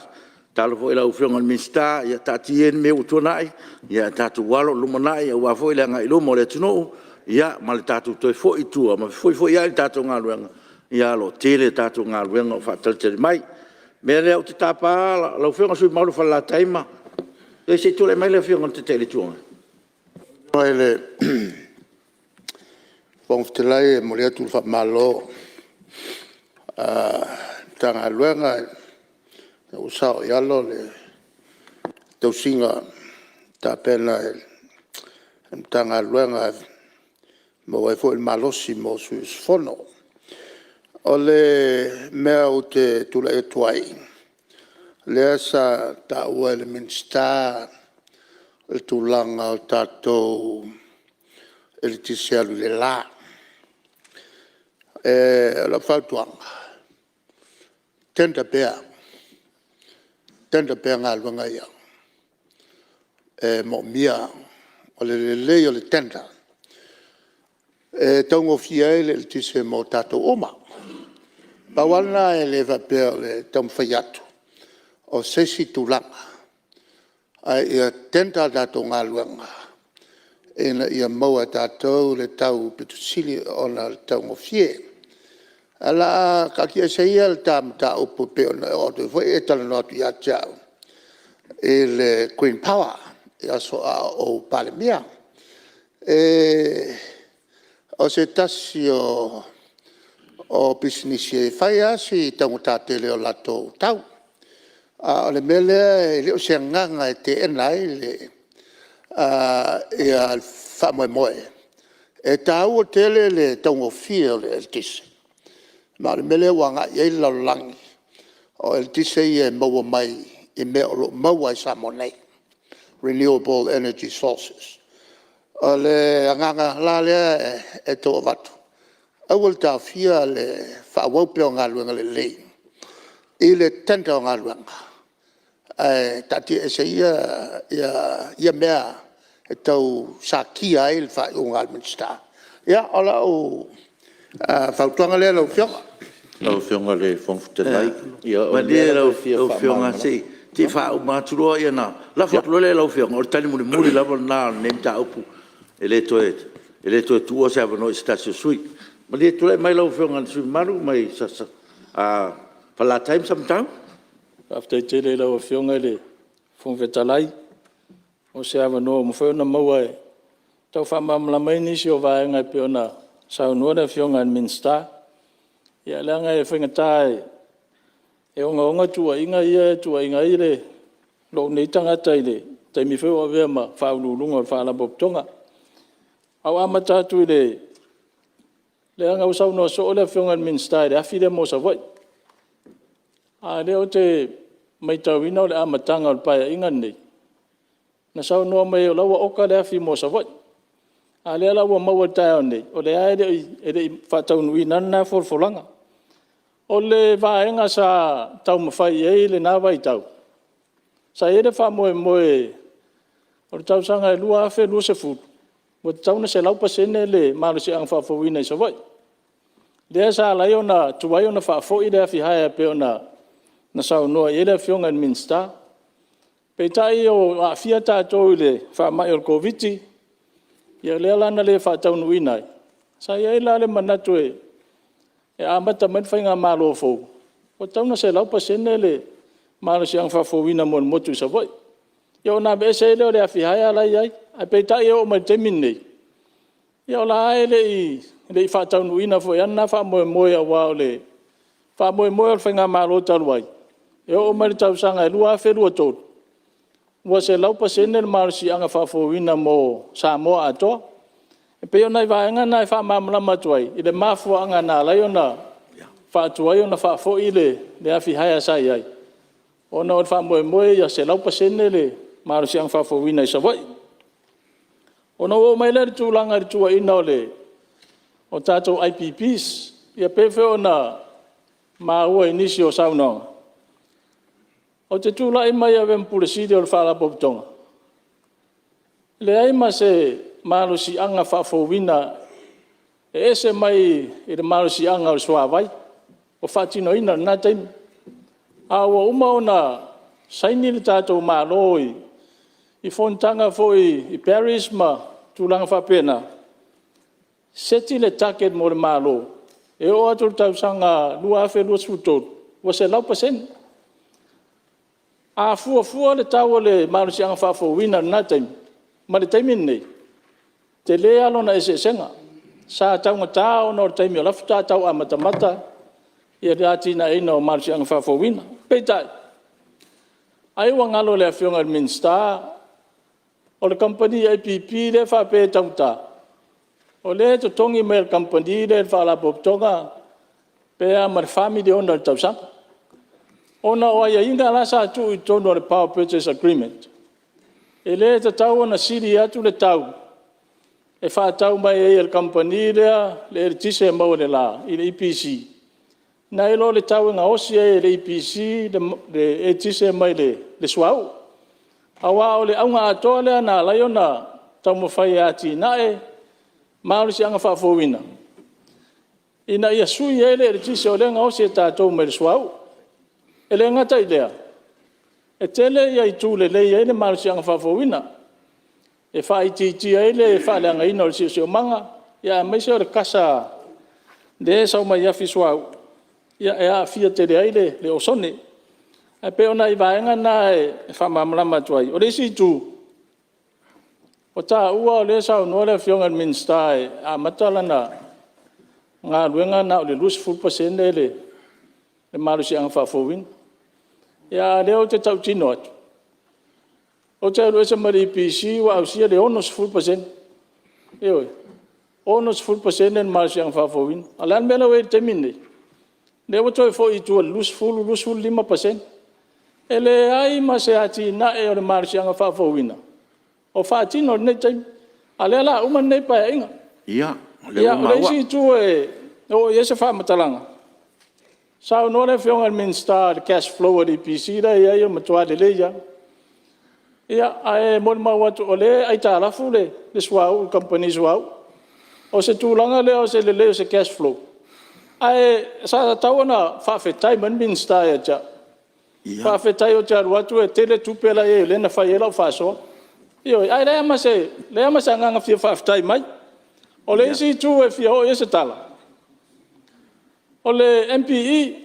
tatalo foi i lau Afioga i le Minisita, ia taatia ia mea ua tuanai ae tatou alo i le lumanai aua foi le agai i luma o le atunuu ma le tatou toe foi i tua ma fefoifoiai le tatou galuega, ae o lo o tele a tatou galuega o faatalitali mai. O le mea lea ou te tapa lau Afioga i le sui usufono mamalu mo Falelatai ma… Ia se i tulai mai le Afioga i le Taitai o le Itu Agai. Lau Afioga i le Fofoga Fetalai e momoli atu le faamalo i le Matagaluega ua saoialo le tausiga na tapena e le Matagaluega e maua ai foi le malosi mo sui usufono. O le mea ou te tulai atu ai, lea sa taua e le Minisita le tulaga o tatou eletise alu i le la. O lau fautuaga, tender pea, tender pea galuega ia e moomia. O le lelei o le tender e taugofie ai le eletise mo tatou uma. Pau lava lena e le faapea o le taumafai atu o se isi tulaga, ae ia tender a tatou galuega ina ia maua e tatou le tau pito sili ona taugofie. Ae o le a taatia ese ia le ta mataupu e pei ona e oo atu ai foi e talanoa atu ia te au i le Green Power i aso a o ou Palemia. O se tasi o pisinisi e fai lava si taugata tele o latou tau. A o le mea lea e le o se agaga e teena ai le faamoemoe. E taua tele le taugofie o le eletise ma o le mea lea ua agai i ai le lalolagi, o eletise ia e maua mai i mea o lo o maua i Samoa nei, renewable energy sources. O le agaga la lea e tau avatu, aua le taofia le faaauau pea o galuega lelei i le tender o galuega ae taatia ese ia mea e tau satia ai le faaiuga a le Minisita. Ia, o lau fautuaga lea lau Afioga. Lau Afioga i le Fofoga Fetalai… Malie lau Afioga se i faauma atu loa ona lafo atu loa lea i lau Afioga, o le tali mulimuli lava lena o lenei mataupu. E le toe tuua se avanoa i se tasi o sui usufono. Malie tulai mai lau Afioga i le sui usufono mamalu mai Falelatai ma Samatau. Faafetai tele i lau Afioga i le Fofoga Fetalai mo se avanoa ua mafai ona maua e tau faamalamalama ai nisi o vaega e pei ona saunoa le Afioga i le Minisita. Ia leaga e faigata e ogaoga tuuaiga ia e tuuaia ai lou nei tagata i le taimi foi o ou avea ma Faauluuluga o le Faalapotopotoga. Ae ua ou amata atu i le… leaga ua saunoa soo le Afioga i le Minisita i le afi lea mo Savaii. A o lea ou te maitauina o le amataga o le Paeaiga lenei na saunoa mai ai o la ua oka le afi mo Savaii. A o lea la ua maua i le taeao nei, o lea lava e le i faataunuuina lava lena folafolaga. O le vaega sa taumafai i ai i lena vaitau, sa i ai le faamoemoe o le tausaga e 2020 ua tatau ona 100% le malosiaga faafouina i Savaii. Lea sa ala ai ona tuai ona faafoi le afi hire e pei ona saunoa i ai le Afioga i le Minisita. Peitai ua aafia tatou i le faamai o le Koviti-19, ia lea la na le faataunuuina ai. Sa i ai la le manatu e amata mai le faigamalo fou ua tatau ona 100% le malosiaga faafouina mo le motu i Savaii, ia ona aveese ai lea o le afi hire la e i ai. Ae peitai e oo mai i le taimi lenei, ia o la e lava e le i faataunuuina foi lava lena faamoemoe aua o le faamoemoe o le faigamalo talu ai, e oo mai i le tausaga e 2023, ua 100% le malosiaga faafouina mo Samoa atoa. E pei o nai vaega na e faamalamalama atu ai i le mafuaaga na ala ai ona faatuai ona faafoi le afi hire sa i ai, ona o le faamoemoe ia 100% le malosiaga faafouina i Savaii. Ona ou oo mai lea i le tulaga i le tuuaiina o tatou IPPs. E pei foi ona maua i nisi o saunoaga, ou te tulai mai e avea ma Pule Sili o le Faalapotopotoga, e leai ma se malosiaga faafouina e ese mai le malosiaga o le suavai o faatinoina i lena taimi. A ua uma ona saini le tatou Malo i fonotaga foi i Paris ma tulaga faapena, seti le target mo le Malo e oo atu i le tausaga 2023 ua 100%. A fuafua le tau o le malosiaga faafouina i lena taimi ma le taimi lenei, e tele lava lona eseesega. Sa taugata ona o le taimi o la e faatoa tau amatamata le atinaeina o malosiaga faafouina. Peitai, ai ua galo i le Afioga i le Minisita o le kamupani IPP lea e faapea e taugata, o lea e totogi mai e le kamupani lea i le Faalapotopotoga pe a ma le $4 miliona i le tausaga, ona o aiaiga la sa tuu i totonu o le power purchase agreement, e le tatau ona sili atu le tau e faatau mai ai e le kamupani lea le eletise e maua i le la i le EPC, nai lo le tau e gaosi ai e le EPC le eletise mai le suauu. Aua o le auga atoa lea na ala ai ona taumafai e atinae malosiaga faafouina, ina ia sui ai le eletise o lea e gaosi e tatou mai le suauu. E le gata i lea, e tele itu e lelei ai le malosiaga faafouina, e faaitiitia ai le faaleagaina o le siosiomaga, aemaise o le kasa lea e sau mai afi suauu, e aafia tele ai le osone. Ae pei o nai vaega na e faamalamalama atu ai. O le isi itu, ua taua o lea e saunoa le Afioga i le Minisita e amata lana galuega na o le 20% le malosiaga faafouina. A o lea ou te tautino atu, ou te alu ese mai le EPC ua ausia le 60%. Ioe, 60% le malosiaga faafouina. A o le a le mea la ua i ai i le taimi lenei? O lea ua toe foi i tua i le 20, 25%. E leai ma se atinae o le malosiaga faafouina o faatino i lenei taimi, a o lea o le a uma lenei Paeaiga. Ia, o lea ua maua. O le isi itu e oo i ai se faamatalaga, saunoa le Afioga i le Minisita i le cash flow a le EPC la e i ai e matua lelei lava. Ia, ae molimau atu o lea e aitalafu le suauu i le kamupani suauu. O se tulaga lea o se lelei o se cash flow? Ae sa tatau ona faafetai mai le Minisita ia te au, faafetai ou te alu atu e tele tupe la e i ai lea na fai ai lau faasoa. Ioe. Ae leai lava ma se agaga fia faafetai mai. O le isi itu e fia oo i ai se tala, o le MPE.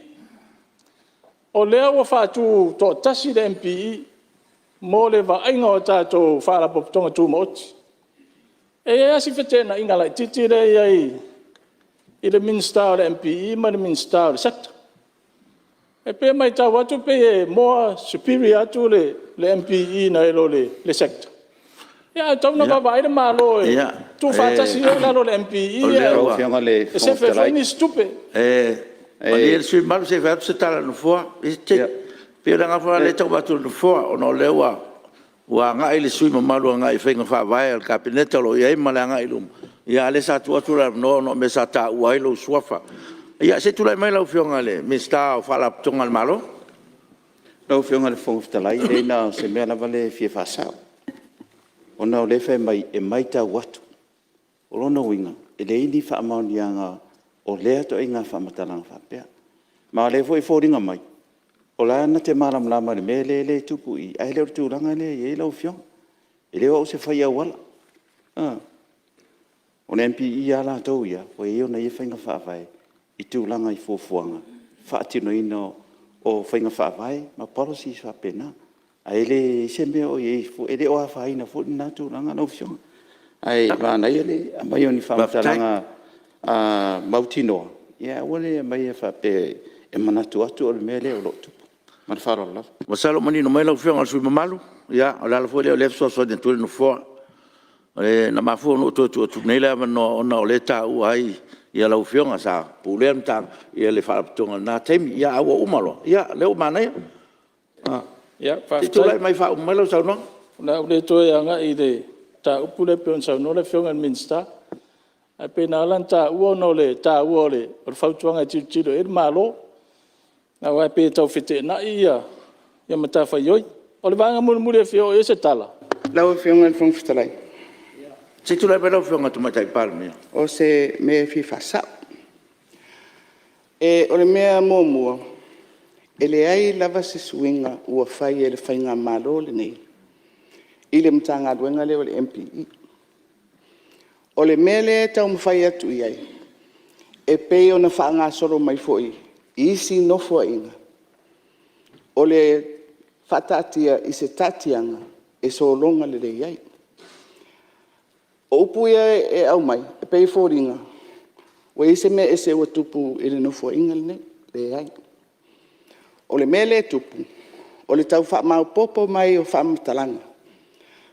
O lea ua faatutoatasi le MPE mo le vaaiga o tatou Faalapotopotoga Tumaoti. E i ai lava si feteenaiga laitiiti lea e i ai i le Minisita o le MPE ma le Minisita o le Sector. E pei e matau atu e pei e more superior atu le MPE nai lo le Sector. Ae tatau ona vaavaai le Malo e tuufaatasi ia i lalo o le MPE e sefe ai foi nisi tupe. Malie le sui usufono mamalu se i fai atu se tala a le Nofoa. E pei o le agaga foi lena o lea e tau avatu e le Nofoa, ona o lea ua agai le sui usufono mamalu i faiga faavae a le Kapeneta o lo o i ai ma le agai i luma, a o lea sa tuu atu le avanoa ona o mea sa taua ai lou suafa. Ia se i tulai mai lau Afioga i le Minisita o Faalapotopotoga a le Malo. Lau Afioga i le Fofoga Fetalai, leai na o se mea lava lea e fia faasao, ona o lea e fai mai e matau atu. O lona uiga, e leai ni faamaoniaga o lea ituaiga faamatalaga faapea. Ma o lea foi e foliga mai o la e na te malamalama i le mea lea e tupu i i, ae le o le tulaga lea e i ai lau Afioga. E le o au o se fai auala. O le MPE lava latou ia ua i ai ana ia faiga faavae i tulaga i fuafuaga i le faatinoina o faiga faavae ma policies faapena. Ae leai se mea o i ai fua, e le o afaina foi lena tulaga lau Afioga. Ae manaia le aumai o ni faamatalaga mautinoa, ae aua le aumaia faapea e manatu atu o le mea lea o lo o tupu. Ma le faaaloalo lava. Masalo ua manino mai lau Afioga i le sui usufono mamalu, o le ala foi lea o lea e fesoasoani atu ai le Nofoa. Na mafua ona ou toe tuu atu nei le avanoa ona o lea e taua ai lau Afioga sa pulea le Faalapotopotoga i lena taimi, a ua uma loa, ia o lea ua manaia. Se i tulai mai e faauma mai lau saunoaga. O le a ou le toe agai i le mataupu lea pei ona saunoa le Afioga i le Minisita. Ae pei na ala ona taua ona o le taua o le fautuaga e tilotilo i ai le Malo, aua e pei e tau feteenai ia matafaioi. O le vaega mulimuli e fia oo i ai se tala… Lau Afioga i le Fofoga Fetalai… Se i tulai mai lau Afioga i le Tamaitai Palemia. O se mea e fia faasao. O le mea muamua, e leai lava se suiga ua fai e le faigamalo lenei i le Matagaluega lea o le MPE. O le mea lea e taumafai atu i ai, e pei ona faagasolo mai foi i isi Nofoaiga, o le faataatia i se taatiaga e sologa lelei ai. O upu ia e aumai, e pei e foliga ua i ai se mea ese ua tupu i le Nofoaiga lenei. Leai. O le mea lea e tupu, o le tau faamaopoopo mai o faamatalaga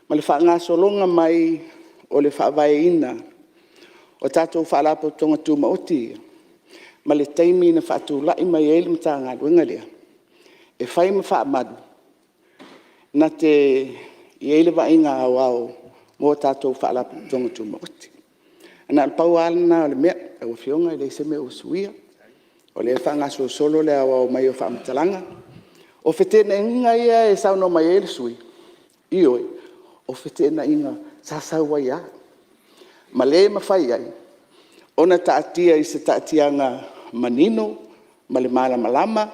ma le faagasologa mai o le faavaeina o tatou Faalapotopotoga Tumaoti ia, ma le taimi na faatulai mai ai le Matagaluega lea, e fai ma faamalu na te i ai le vaaiga aoao mo tatou Faalapotopotoga Tumaoti. Na o le pau lava lena o le mea lau Afioga e leai se mea o suia, o lea e faagasolosolo le aoao mai o faamatalaga. O feteenaiga ia e saunoa mai ai le sui usufono, ioe, o feteenaiga sa sau ai lava, ma le mafai ai ona taatia i se taatiaga manino ma le malamalama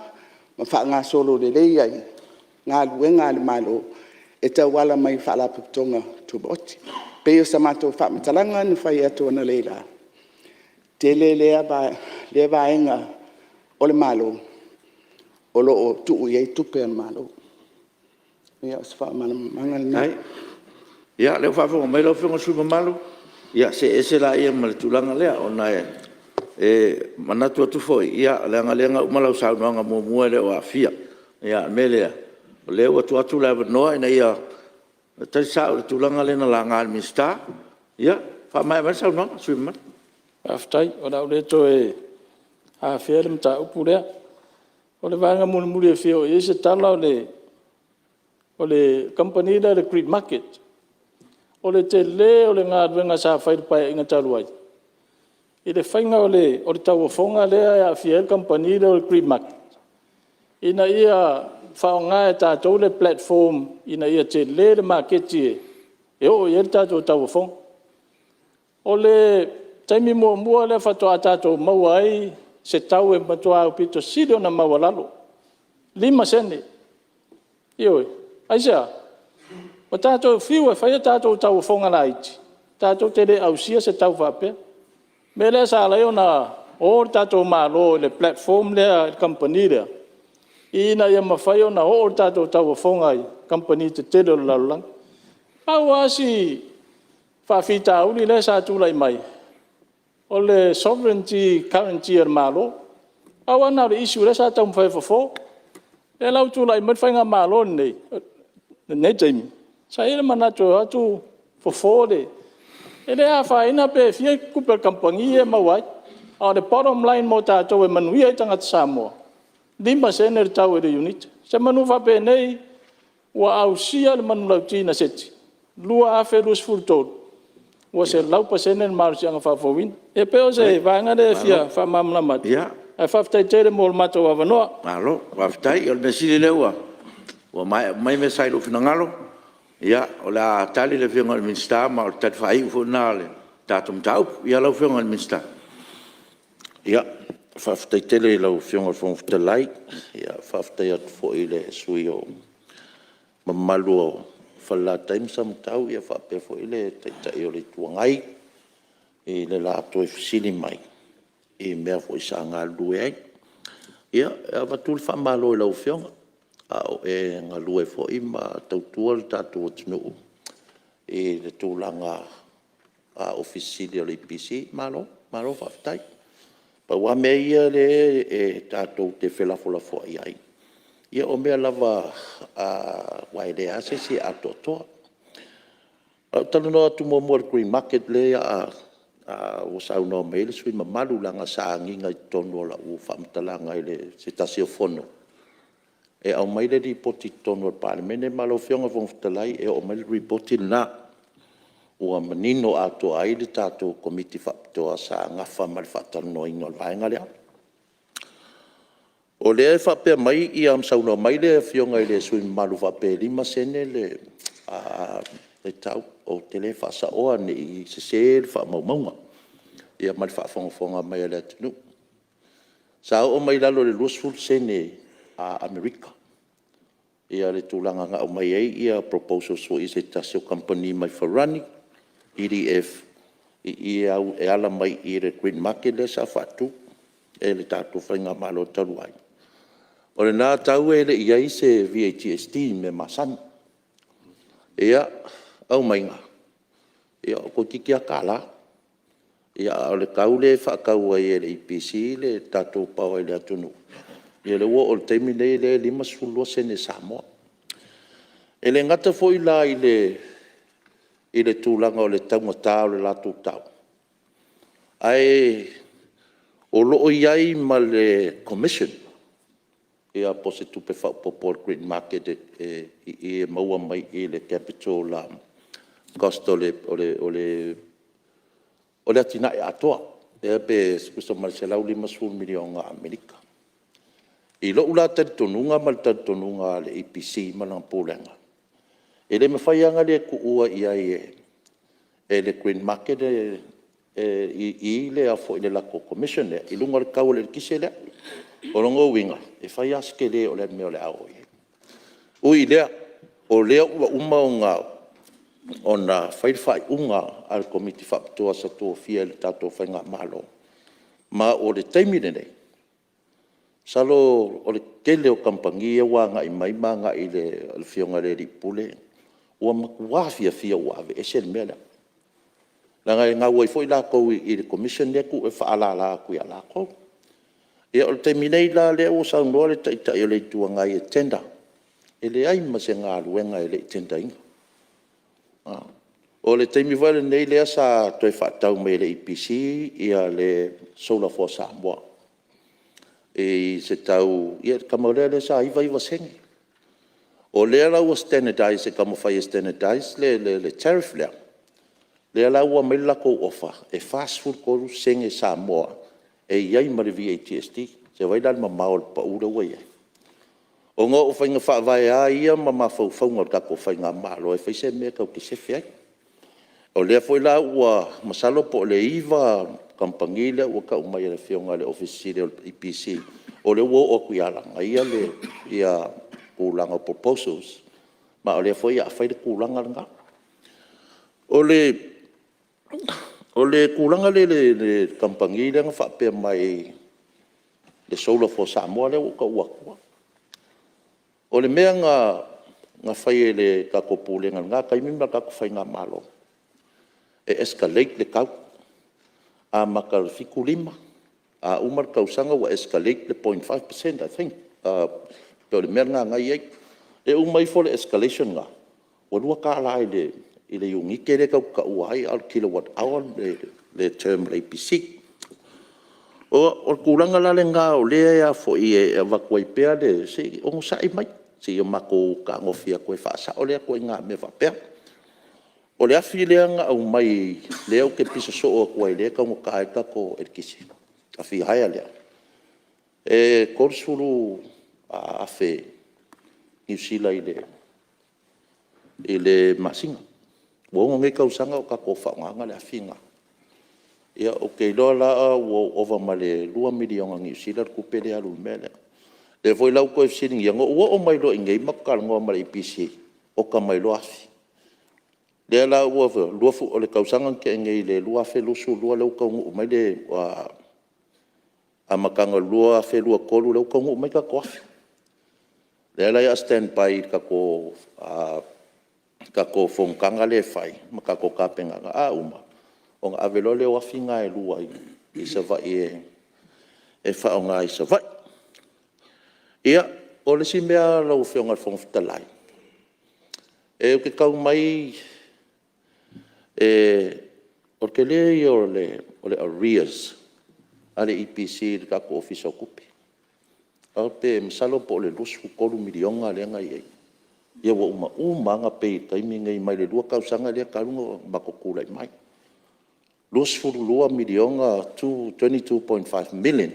ma faagasolo lelei ai galuega a le Malo e tauala mai i Faalapotopotoga Tumaoti. E pei o se matou faamatalaga na fai atu analeila, tele lea vaega o le Malo o lo o tuu i ai tupe a le Malo. Ia o se faamalamalamaga lena. Ia, o lea ua faafofoga mai lau Afioga i le sui usufono mamalu, ia see ese laia ma le tulaga lea, ona e manatu atu foi, leaga o lea na uma lau saunoaga muamua e le o aafia. O le mea lea, o lea ua tuu atu le avanoa ina ia tali sao i le tulaga lea na laga e le Minisita. Ia, faamaea mai le saunoaga a le sui usufono mamalu. Faafetai. O le a ou le toe afea le mataupu lea. O le vaega mulimuli e fia oo i ai se tala o le kamupani lea o le Grid Market. O le tele o le galuega sa fai i le Paeaiga talu ai i le faiga o le tauofoga lea e aafia ai le kamupani lea o le Grid Market, ina ia faaaoga e tatou le platform ina ia tele le maketi e oo i ai le tatou tauofoga. O le taimi muamua lea faatoa tatou maua ai se tau e matua aupito sili ona maualalo, 5sene. Ioe. Aisea? Ua tatou fiu e fai a tatou tauofoga laiti tatou te le ausia se tau faapea. O le mea lea sa ala ai ona o le tatou Malo i le platform lea i le kamupani lea ina ia mafai ona oo le tatou tauofoga i kamupani tetele o le lalolagi. Pau lava si faafitauli lea sa tulai mai, o le sovereign guarantee a le Malo. Pau lava lena o le issue lea sa taumafai e fofo. O lea la ua tulai mai le faigamalo lenei i lenei taimi, sa i ai le manatu e o atu fofo le… E le afaina pe fia tupe a le kamupani ia e maua ai, a o le bottom line mo tatou e manuia ai tagata Samoa, e 5sene le tau i le iunite. Semeamanu faapenei ua ausia le manulauti na seti, 2023 ua 100% le malosiaga faafouina. Ia pei o se vaega lea e fia faamalamalama atu, ae faafetai tele mo le matou avanoa. Malo faafetai. Ia o le mea sili o lea ua maea uma mai mea sa i lou finagalo. Ia, o le a tali le Afioga i le Minisita ma o le tali faaiu foi lena o le tatou mataupu. Ia lau Afioga i le Minisita. Ia, faafetai tele i lau Afioga i le Fofoga Fetalai. Faafetai atu foi i le sui usufono mamalu o Falelatai ma Samatau faapea foi le Taitai o le Itu Agai i le la toe fesili mai i mea foi sa galulue ai. Ia, e avatu le faamalo i lau Afioga a o e galue foi ma tautua le tatou atunuu i le tulaga Ofisa Sili o le EPC. Malo, malo faafetai. Pau lava mea ia lea tatou te felafolafoai ai, Ia o mea lava aua e leai lava se isi e atoatoa. O le a ou talanoa atu muamua i le Green Market lea ua saunoa mai ai le sui usufono mamalu leaga sa agiga i totonu o lau faamatalaga i se tasi o fono e aumai le Lipoti i totonu o le Palemene. Ma lau Afioga i le Fofoga Fetalai e oo mai le Lipoti lena ua manino atoa ai le tatou Komiti Faapitoa sa nafa ma le faatalanoaina o le vaega lea. O lea e faapea mai ma saunoa mai le Afioga i le sui usufono mamalu e faapea e 5sene le tau. Ou te le faasaoa ne i sese le faamaumauga ma le faafogafoga mai a le atunuu. Sa oo mai i lalo i le 20sene Amerika le tulaga na aumai ai proposals foi a se tasi o kamupani mai Farani, EDF i i e ala mai i le Green Market lea sa faatu e le tatou faigamalo talu ai. O lena tau e le i i ai se VAGST mea masani. Ia, aumaiga toeitiiti lava $1, a o le tau lea e faatau ai e le EPC le tatou power i le atunuu, ia lea ua oo i le taimi lenei lea e 52sene Samoa. E le gata foi la i le tulaga o le taugata o le latou tau, ae o lo o i ai ma le commission po o se tupe faaopoopo a le Green Market i i e maua mai i le capital cost o le atinae atoa, lea pe tusa ma le $150 miliona Amerika. I lou la talitonuga ma le talitonuga o le EPC ma lana Pulega, e le mafai lava ona le tuua i ai e le Green Market le latou commission lea i luga o le tau o le eletise lea. O lona uiga e fai lava si tele o le mea o le a oo i ai. Ui i lea, o lea ua uma ona fai le faaiuga a le Komiti Faapitoa sa tofia e le tatou faigamalo, ma o le taimi lenei, masalo o le tele o kamupani ia ua agai mai ma agai i le Afioga i le alii Pule, ua matua fiafia ua aveese le mea lea, leaga e gau ai foi latou i le commission lea e faalala atu ia latou. Ia o le taimi nei la lea ua saunoa le Taitai o le Itu Agai e tender, e leai ma se galuega e le i tender ina. O le taimi foi lenei lea sa toe faatau mai e le EPC le solar for Samoa i se tau… ia le tama lea sa 99sene. O lea la ua standardize e taumafai e standardize le tariff lea, lea la ua aumai le latou offer e 43sene Samoa e i ai ma le VAGST. Se i vaai la i le mamao o le pau lea ua i ai? Ona o faiga faavae lava ia ma mafaufauga o le tatou faigamalo e fai se mea tatou te sefe ai. O lea foi la ua masalo po o le 9 kamupani lea ua tau mai e le Afioga i le Ofisa Sili o le EPC, o lea ua oo atu ia ia tulaga o proposals, ma o lea foi o le a fai le tulaga lena. O le tulaga lea i le kamupani lea na faapea mai le solar for Samoa lea ua ou taua atua, o le mea na fai e le tatou Pulega i lena taimi ma le tatou faigamalo, e escalate le tau, amata i le 75, a uma le tausaga ua escalate le .5% I think pei o le mea lena na i ai. E uma ifo le escalation lena, ua $2 i le iunite lea tatou te taua ai a o le kilowatt hour le term a le EPC. O le tulaga la lena o lea e avatu ai pea le… se i onosai mai se i matou fetagofi atu e faasao lea ituaiga mea faapea. O le afi lea na aumai lea ou te pisa soo atu ai o lea e taugata ai le tatou eletise, le afi hire lea, e 30,000 Niu Sila i le masina. Ua 6 nei tausaga o tatou faaaogaina le afi lena. Ia ou te iloa la ua ova ma le $2 miliona Niu Sila le tupe lea e alu i le mea lea. O lea foi la ua toe fesiligia, na ou oo mai loa i inei matou talanoa ma le EPC, oka mai loa afi. Lea la ua… o le tausaga na tea nei le 2022 lea ua taunuu mai le amataga o le 2023 lea ua taunuu mai tatou afi. O lea la o le a stand by i le tatou fonotaga lea e fai ma tatou tapenaga, a uma ona ave loa lea o afi na e lua i Savaii e faaaoga i Savaii. Ia, O le isi mea lau Afioga i le Fofoga Fetalai, ou te tau mai o le tele ia o le arrears a le EPC i le tatou Ofisa o Tupe, masalo po o le $23 miliona lea na i ai, ia ua uma uma lava ona pay i le taimi lenei mai le 2 tausaga lea talu ona matou tulai mai. $22 miliona, $22.5 million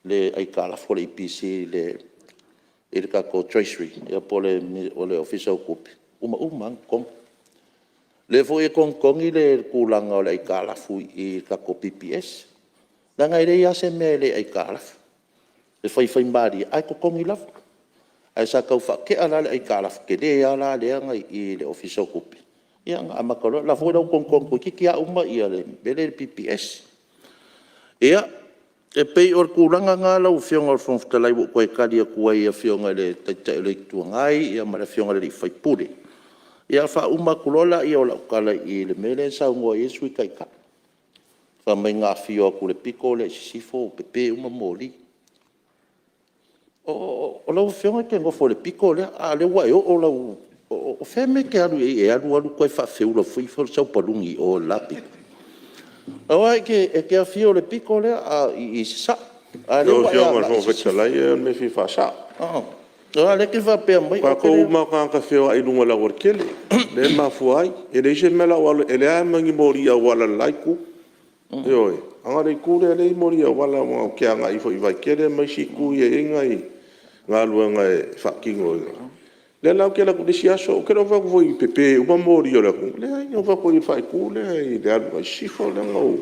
le aitalafu a le EPC i le tatou Treasury po o le Ofisa o Tupe, ua uma uma lava ona totogi. O lea foi e togitogi le tulaga o le aitalafu i le tatou PPS, leaga e leai lava se mea e le aitalafu, e faifaimalie ae totogi lava. Ae sa tau faatea la le aitalafu tele lava lea na i i le Ofisa o Tupe, ia na amata loa, o la foi ua togitogi toeitiiti lava uma le mea lea i le PPS. Ia, e pei o le tulaga lena lau Afioga i le Fofoga Fetalai ua ou toe tali atu ai i le Afioga i le Taitai o le Itu Agai ma le Afioga i le sui usufono. Ia ona faauma atu loa lea o lau tala i i le mea lea na saunoa i ai le Sui Taitai, fai mai na afio atu i le pito lea i sisifo ua pepe uma moli. O lau Afioga e te nofo i le pito lea, a o lea ua e oo lau… O fea le mea e te alu i ai e alu alu toe faafeula foi sau paluni i o i le la pito? Aua e te afio i le pito lea i sasae, a o lea Lau ua e Afioga i le agai i Fofoga sisifo. Fetalai o le mea e fia faasao. Aua o lea e te faapea mai O tatou uma lava o tagata feoai i luga o le aualatele lea e mafua ai. E leai se mea o le a ou alu ai, e leai lava ma ni moli auala i le la itu, ioe. Na o le itu lea e i ai moli auala aua ou te agai foi i Vaitele ma isi itu ia e i ai nai galuega e faatino. O lea la ou te alu atu i le isi aso, ou te le o fai atu foi e pepe uma moli o le atunuu, leai. Na ou fai atu i le faaitu lea i le alu agai sisifo lea na ou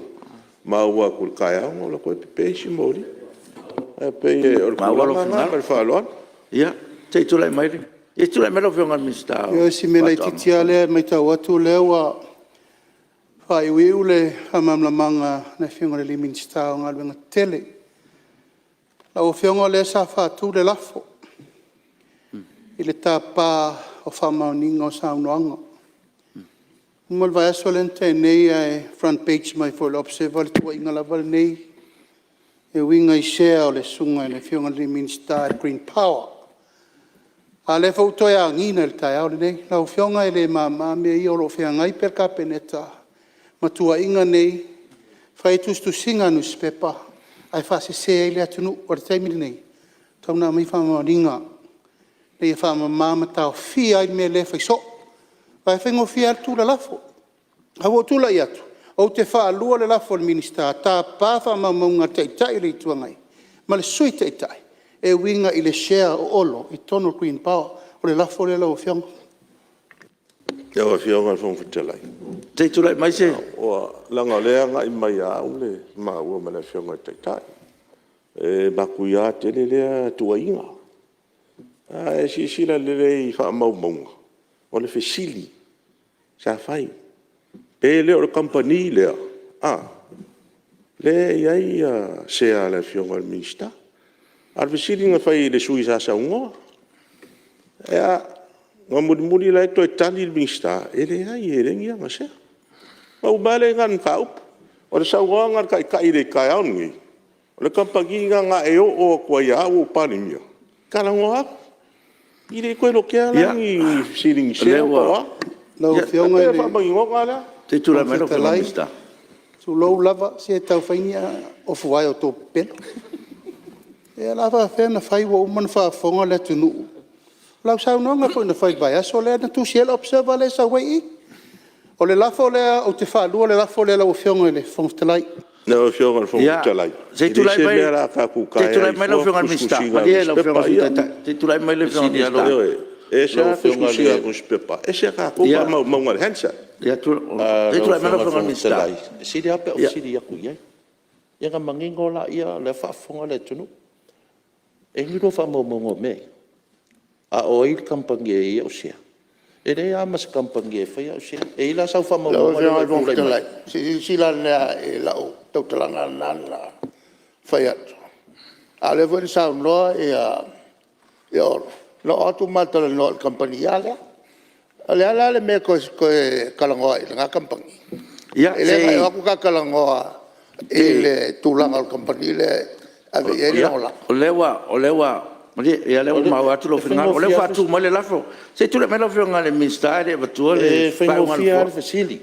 maua atu i le taeao na ou alu atu ai e pepe isi moli. Ae pei o le tulaga lena ma le faaaloalo. Ia, se i tulai mai lau Afioga i le Minisita o Ia o si mea laitiiti lava lea e maitau atu o lea ua faaiuiu le faamalamalamaga a le Afioga i le Minisita o Galuega Tetele. Lau Afioga o lea sa faatu le lafo i le tapa o faamaoniga o saunoaga. Ua uma le vaiaso lea na tea nei ae front page mai foi i le Observer le tuuaiga lava lenei e uiga i sea o le Susuga i le Afioga i le Minisita i le Green Power. A o lea foi ua toe agiga i le taeao lenei. Lau Afioga e le mama mea ia o lo o feagai pea le Kapeneta ma tuuaiga nei e fai i tusitusiga a nusipepa ae faasese ai le atunuu. O le taimi lenei, e tatau ona aumai faamaoniga ina ia faamama ma taofia ai le mea lea e fai soo. Aua e faigofie lava ona tu le lafo. Ae ua ou tulai atu ou te faalua le lafo a le Minisita, tapa faamaumauga a le Taitai o le Itu Agai ma le Sui Taitai e uiga i le share o Olo i totonu o le Green Power. O le lafo lea lau Afioga. Lau Afioga i le Fofoga Fetalai, Se i tulai mai leaga o lea e agai mai ia au maua ma le Afioga i le Taitai. E matuia tele lea tuuaiga. A e silasila lelei i faamaumauga, o le fesili sa fai, pe le o le kamupani lea a, lea e i ai sea a le Afioga i le Minisita. A o le fesili na fai i le sui usufono sa saunoa. Na mulimuli laia toe tali le Minisita, e leai e leai ni ana sea. Ona uma ai lea i ina o le mataupu. O le saunoaga a le Taitai i le taeao lenei, o le kamupani lena na e oo atu ai ia au a o ou Palemia, talanoa atu. E le toe lotea la ni fesili i ni sea po o a. Lau E Afioga pei i o le le faamaninoga lea. Fofoga Fetalai, tulou lava, se tau fai ni ofuvae o tou pepelo. Ia o le a faapefea ona fai ua uma ona faafofoga le atunuu i lau saunoaga foi na fai i le vaiaso lea na tusi ai le Observer lea e sau ai i i. O le lafo lea, ou te faalua le lafo lea lau Afioga i le Fofoga Fetalai. Lau Afioga i le Fofoga Fetalai, Se e i leai tulai se mea o le a tatou taea ai mai lau fua Afioga i le Minisita. tusitusiga a Malie lau Afioga i le Sui nusipepa ia. Taitai, se i tulai mai le Afioga i le Minisita. Ioe, e ese lava tusitusiga a nusipepa, ese a tatou faamaumauga a le Hansard. Se i Lau tulai mai Afioga lau i le Afioga i le Fofoga Minisita. Fetalai, e sili lava pe a ou fesili atu i ai, ia ona manino lea, o lea e faafofoga le atunuu. E i ai ni lua faamaumauga o mea ia? A o ai le kamupani e i ai au sea? E leai lava ma se kamupani e faia au sea. E i ai la sau Lau faamaumauga lea Afioga ua i e le Fofoga tulai mai Fetalai, ai? se i silasila ane lava i lau tautalaga lena na fai atu, a o lea foi na saunoa Olo, na oo atu ma talanoa i le kamupani a lea. O le a la le mea e toe talanoa ai i lena kamupani? Ia E le na e o atu ta talanoa i le tulaga o le kamupani lea e ave i ai le lagolago? O lea ua Malie o lea ua maua atu lou finagalo, o lea ua faatu mai le lafo. Se i tulai mai lau Afioga i le Minisita e le i avatua le E faigofie lava le fesili,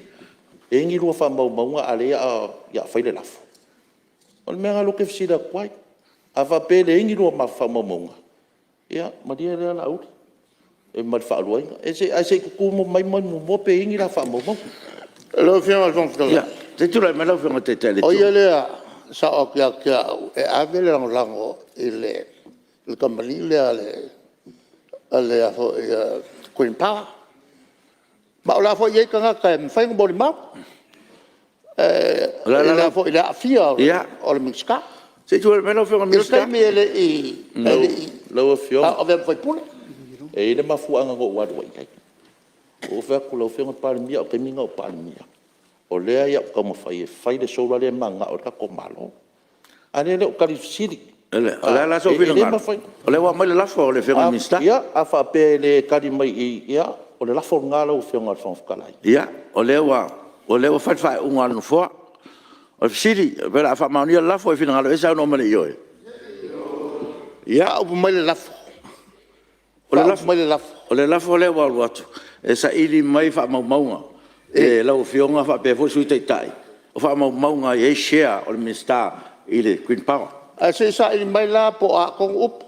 e i ai ni lua faamaumauga a o lea o le a fai le lafo? O le mea lena o lea ou te fesili atu ai. A faapea e leai ni lua faamaumauga, ia malie lea Laauli ma le faaluaina. Ae se i tutu mai muamua pe i ai ni la faamaumauga. Lau Afioga i le Fofoga Fetalai, Ia se i tulai mai lau Afioga i le Taitai o le o Itu ia Agai. lea e sao atu ia te au e ave le lagolago i le kamupani lea a le Green Power. Ma o la foi e i ai tagata e mafai ona molimau i le aafia o le Minisita Se i tulai mai lau Afioga i le i le Minisita. taimi e le i Lau Afioga, avea ma faipule. E i ai le mafuaaga na ou alu ai i ai. Na ou fai atu lau Afioga i le Palemia, o le taimi lena a o ou Palemia, o lea o le a ou taumafai e fai le solar lea e mananao ai le tatou Malo. A o lea e le o tali i le fesili. O le a la sou E le finagalo? mafai. O lea ua aumai le lafo a le Afioga i le Minisita. Ia, a faapea e le tali mai i i, ia o le lafo lena lau Afioga i le Fofoga Fetalai. Ia, o lea ua fai le faaiuga a le Nofoa. O le fesili pe o le a faamaonia le lafo? E finagalo i ai saunoa mai i le ioe. Ia, Faaupu mai le lafo, faaupu mai le lafo. O le lafo lea ua alu atu, e saili mai faamaumauga e lau Afioga faapea foi le Sui Taitai, o faamaumauga e i ai share o le Minisita i le Green Power. Ae se i saili mai la po o a tonu upu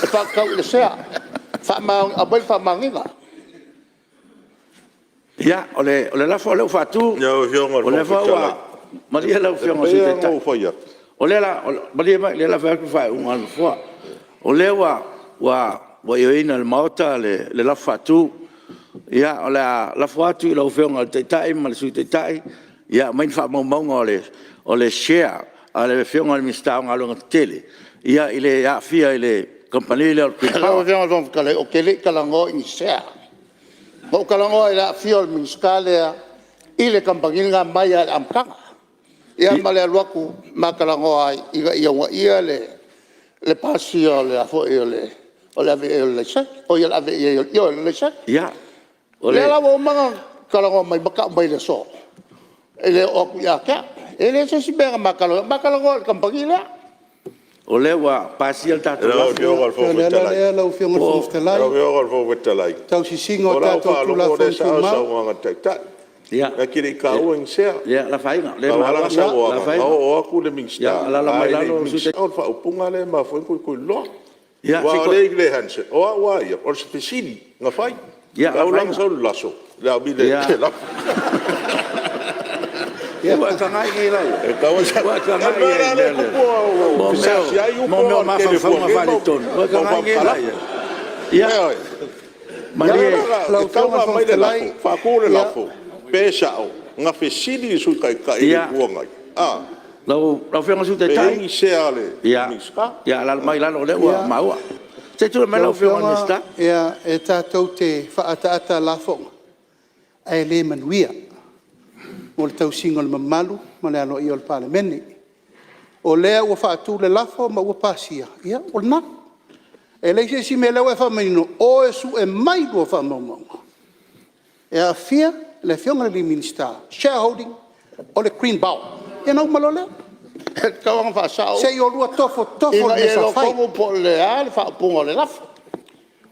e faatatau i le sea. Aumai le faamaoniga. Ia, o le lafo lea ua faatu, Lau Afioga i o le lea Fofoga foi Fetalai, ua… Malie lau e Afioga i le pei Sui lava ona Taitai, ou fai atu… o lea o le a… Malie mai o lea o le a fai atu le faaiuga a le Nofoa. O lea ua ioeina e le Maota le lafo faatu. Ia, o le a lafo atu i lau Afioga i le Taitai ma le Sui Taitai e aumai ni faamaumauga o le share a le Afioga i le Minisita o Galuega Tetele i le aafia i le kamupani lea o le Green Lau Power. Afioga i le Fofoga Fetalai ou te le i talanoa i ni sea. Na ou talanoa i le aafia o le Minisita lea i le kamupani lena mai lava i le amataga. Ia ma le alu atu ma talanoa ai ina ia uunaia le pasia o le a foi o le ave i ai o le laisene. Oi le ave i ai o le… ioe, o le laisene. Ia, o O lea le la ua uma ona talanoa mai ma tau mai i le aso e le oo atu ia te au. E leai se isi mea na ma talanoa ai, na ma talanoa i le kamupani lea. O lea ua pasia le tatou Lau lafo. Afioga i le Ia, o Fofoga le ala Fetalai, lea lau Afioga i le Fofoga Fetalai, lau Afioga i le Fofoga Fetalai, tausisiga o o lau tatou faalogo o lea e Tulafono sao le Tumau. saunoaga a le Taitai. Ia, Na te le i taua ni sea. Lafaina, Pau lava lana saunoaga na oo atu le Minisita Alaala mai ae le lalo i le Sui Minisita. O le faaupuga lea e mafua ai ona tulituliloa. Ia, Aua o lea e i le Hansard o au lava ia, o se fesili na fai. Na ala la ona sau le laso, o le a le lafo. Ia, ua e tagai nei la i ai? E tatau ona… O le mea la lea e tupu ua fesaasiai upu Mo mea ona o o le tele o mafaufauga fuangei faaletonu. ma Ua e mau tagai nei la faamatalaga. i ai? Ia, Ioe. malie. Lau E tatau Afioga i ona le Fofoga aumai le Fetalai, lafo, faatu le ia, lafo, pe sao na fesili le Sui Taitai i le Itu Agai Lau Afioga i le Sui pe i ai Taitai, ni sea a le Minisita. ia alaala mai i lalo o lea ua maua. Se i tulai mai Lau lau Afioga i le Afioga, Minisita. ia, e tatou te faaataata lafoga ae le manuia mo le tausiga o le mamalu ma le aloaia o le Palemene. O lea ua faatu le lafo ma ua pasia, ia o lena. E leai se isi mea, o lea ua e faamanino, o e sue mai lua faamaumauga e aafia le Afioga i le Minisita, shareholding o le Green Power. Ia ona uma loa lea. E tatau ona faasao Se i oulua tofotofo upu i le ina mea ia sa iloa fai. tonu po o le a le faaupuga o le lafo.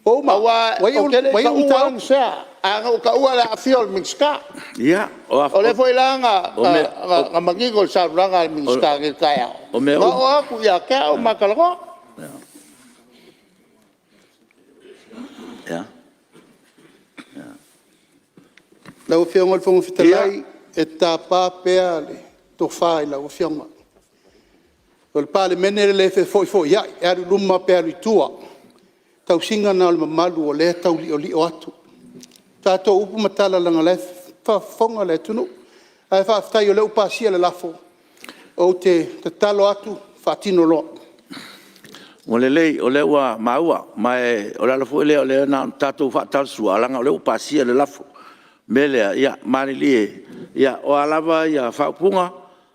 Ua uma? Aua Ua iu ou te le le i taua lava mataupu? ni sea, ae na ou taua le aafia o le Minisita. Ia, O lea foi la na manino i le saunoaga a le Minisita nei i le taeao, O mea na oo atu ia te au ma talanoa. Lau Afioga i le Fofoga Fetalai, e tapa pea le tofa i lau Afioga. O le Palemene e le fefoifoiai, e alu i luma pe alu i tua. O le tausiga lena o le mamalu o lea e tau liolio atu. Tatou upu ma tala leaga o la e faafofoga le atunuu. Ae faafetai o lea ua pasia le lafo, ou te tatalo atu, faatino loa. Ua lelei o lea ua maua, ma o le ala foi lea na ona tatou faatalasua, ae leaga o lea ua pasia le lafo. O le mea lea, ia malilie, o a lava faaupuga,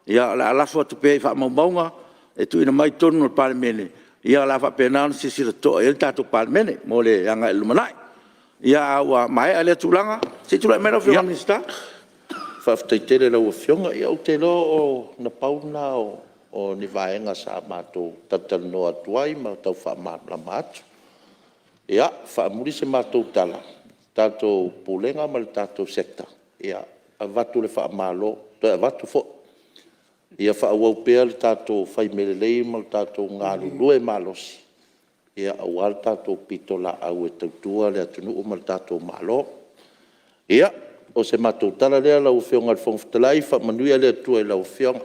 o le a lafo atu pea i faamaumauga e tuuina mai i totonu o le Palemene, o le a faapena ona silasila totoa i ai le tatou Palemene mo le agai i le lumanai. Ia a ua maea lea tulaga, se i tulai mai lau Afioga i le Minisita. Faafetai tele i lau Afioga. Ia ou te iloa na pau lena o o ni vaega sa matou talatalanoa atu ai ma tau faamalamalama atu. Ia, faamuli se matou tala, le tatou Pulega ma le tatou Sector, ia avatu le faamalo, toe avatu foi. Ia faaauau pea le tatou fai mea lelei ma le tatou galulue malosi aua le tatou pitolaau e tautua le atunuu ma le tatou Malo. Ia, o se matou tala lea lau Afioga i le Fofoga Fetalai, faamanuia le Atua i lau Afioga,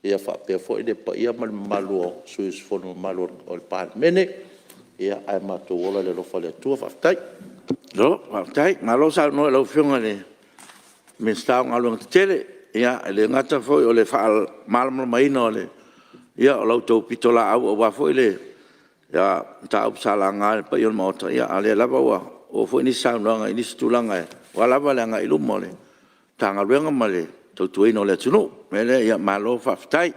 faapea foi le paia ma le mamalu o sui usufono mamalu o le Palemene, ae matou ola i le alofa o le Atua. Faafetai. Malo faafetai, malo saunoa i lau Afioga i le Minisita o Galuega Tetele. Ia, e le gata foi o le faamalamalamaina o la outou pitolaau aua foi le mataupu sa laga e le paia o le Maota, a o lea lava ua oo foi nisi saunoaga i nisi tulaga aua lava le agai i luma o le Matagaluega ma le tautuaina o le atunuu. O le mea lea, malo faafetai.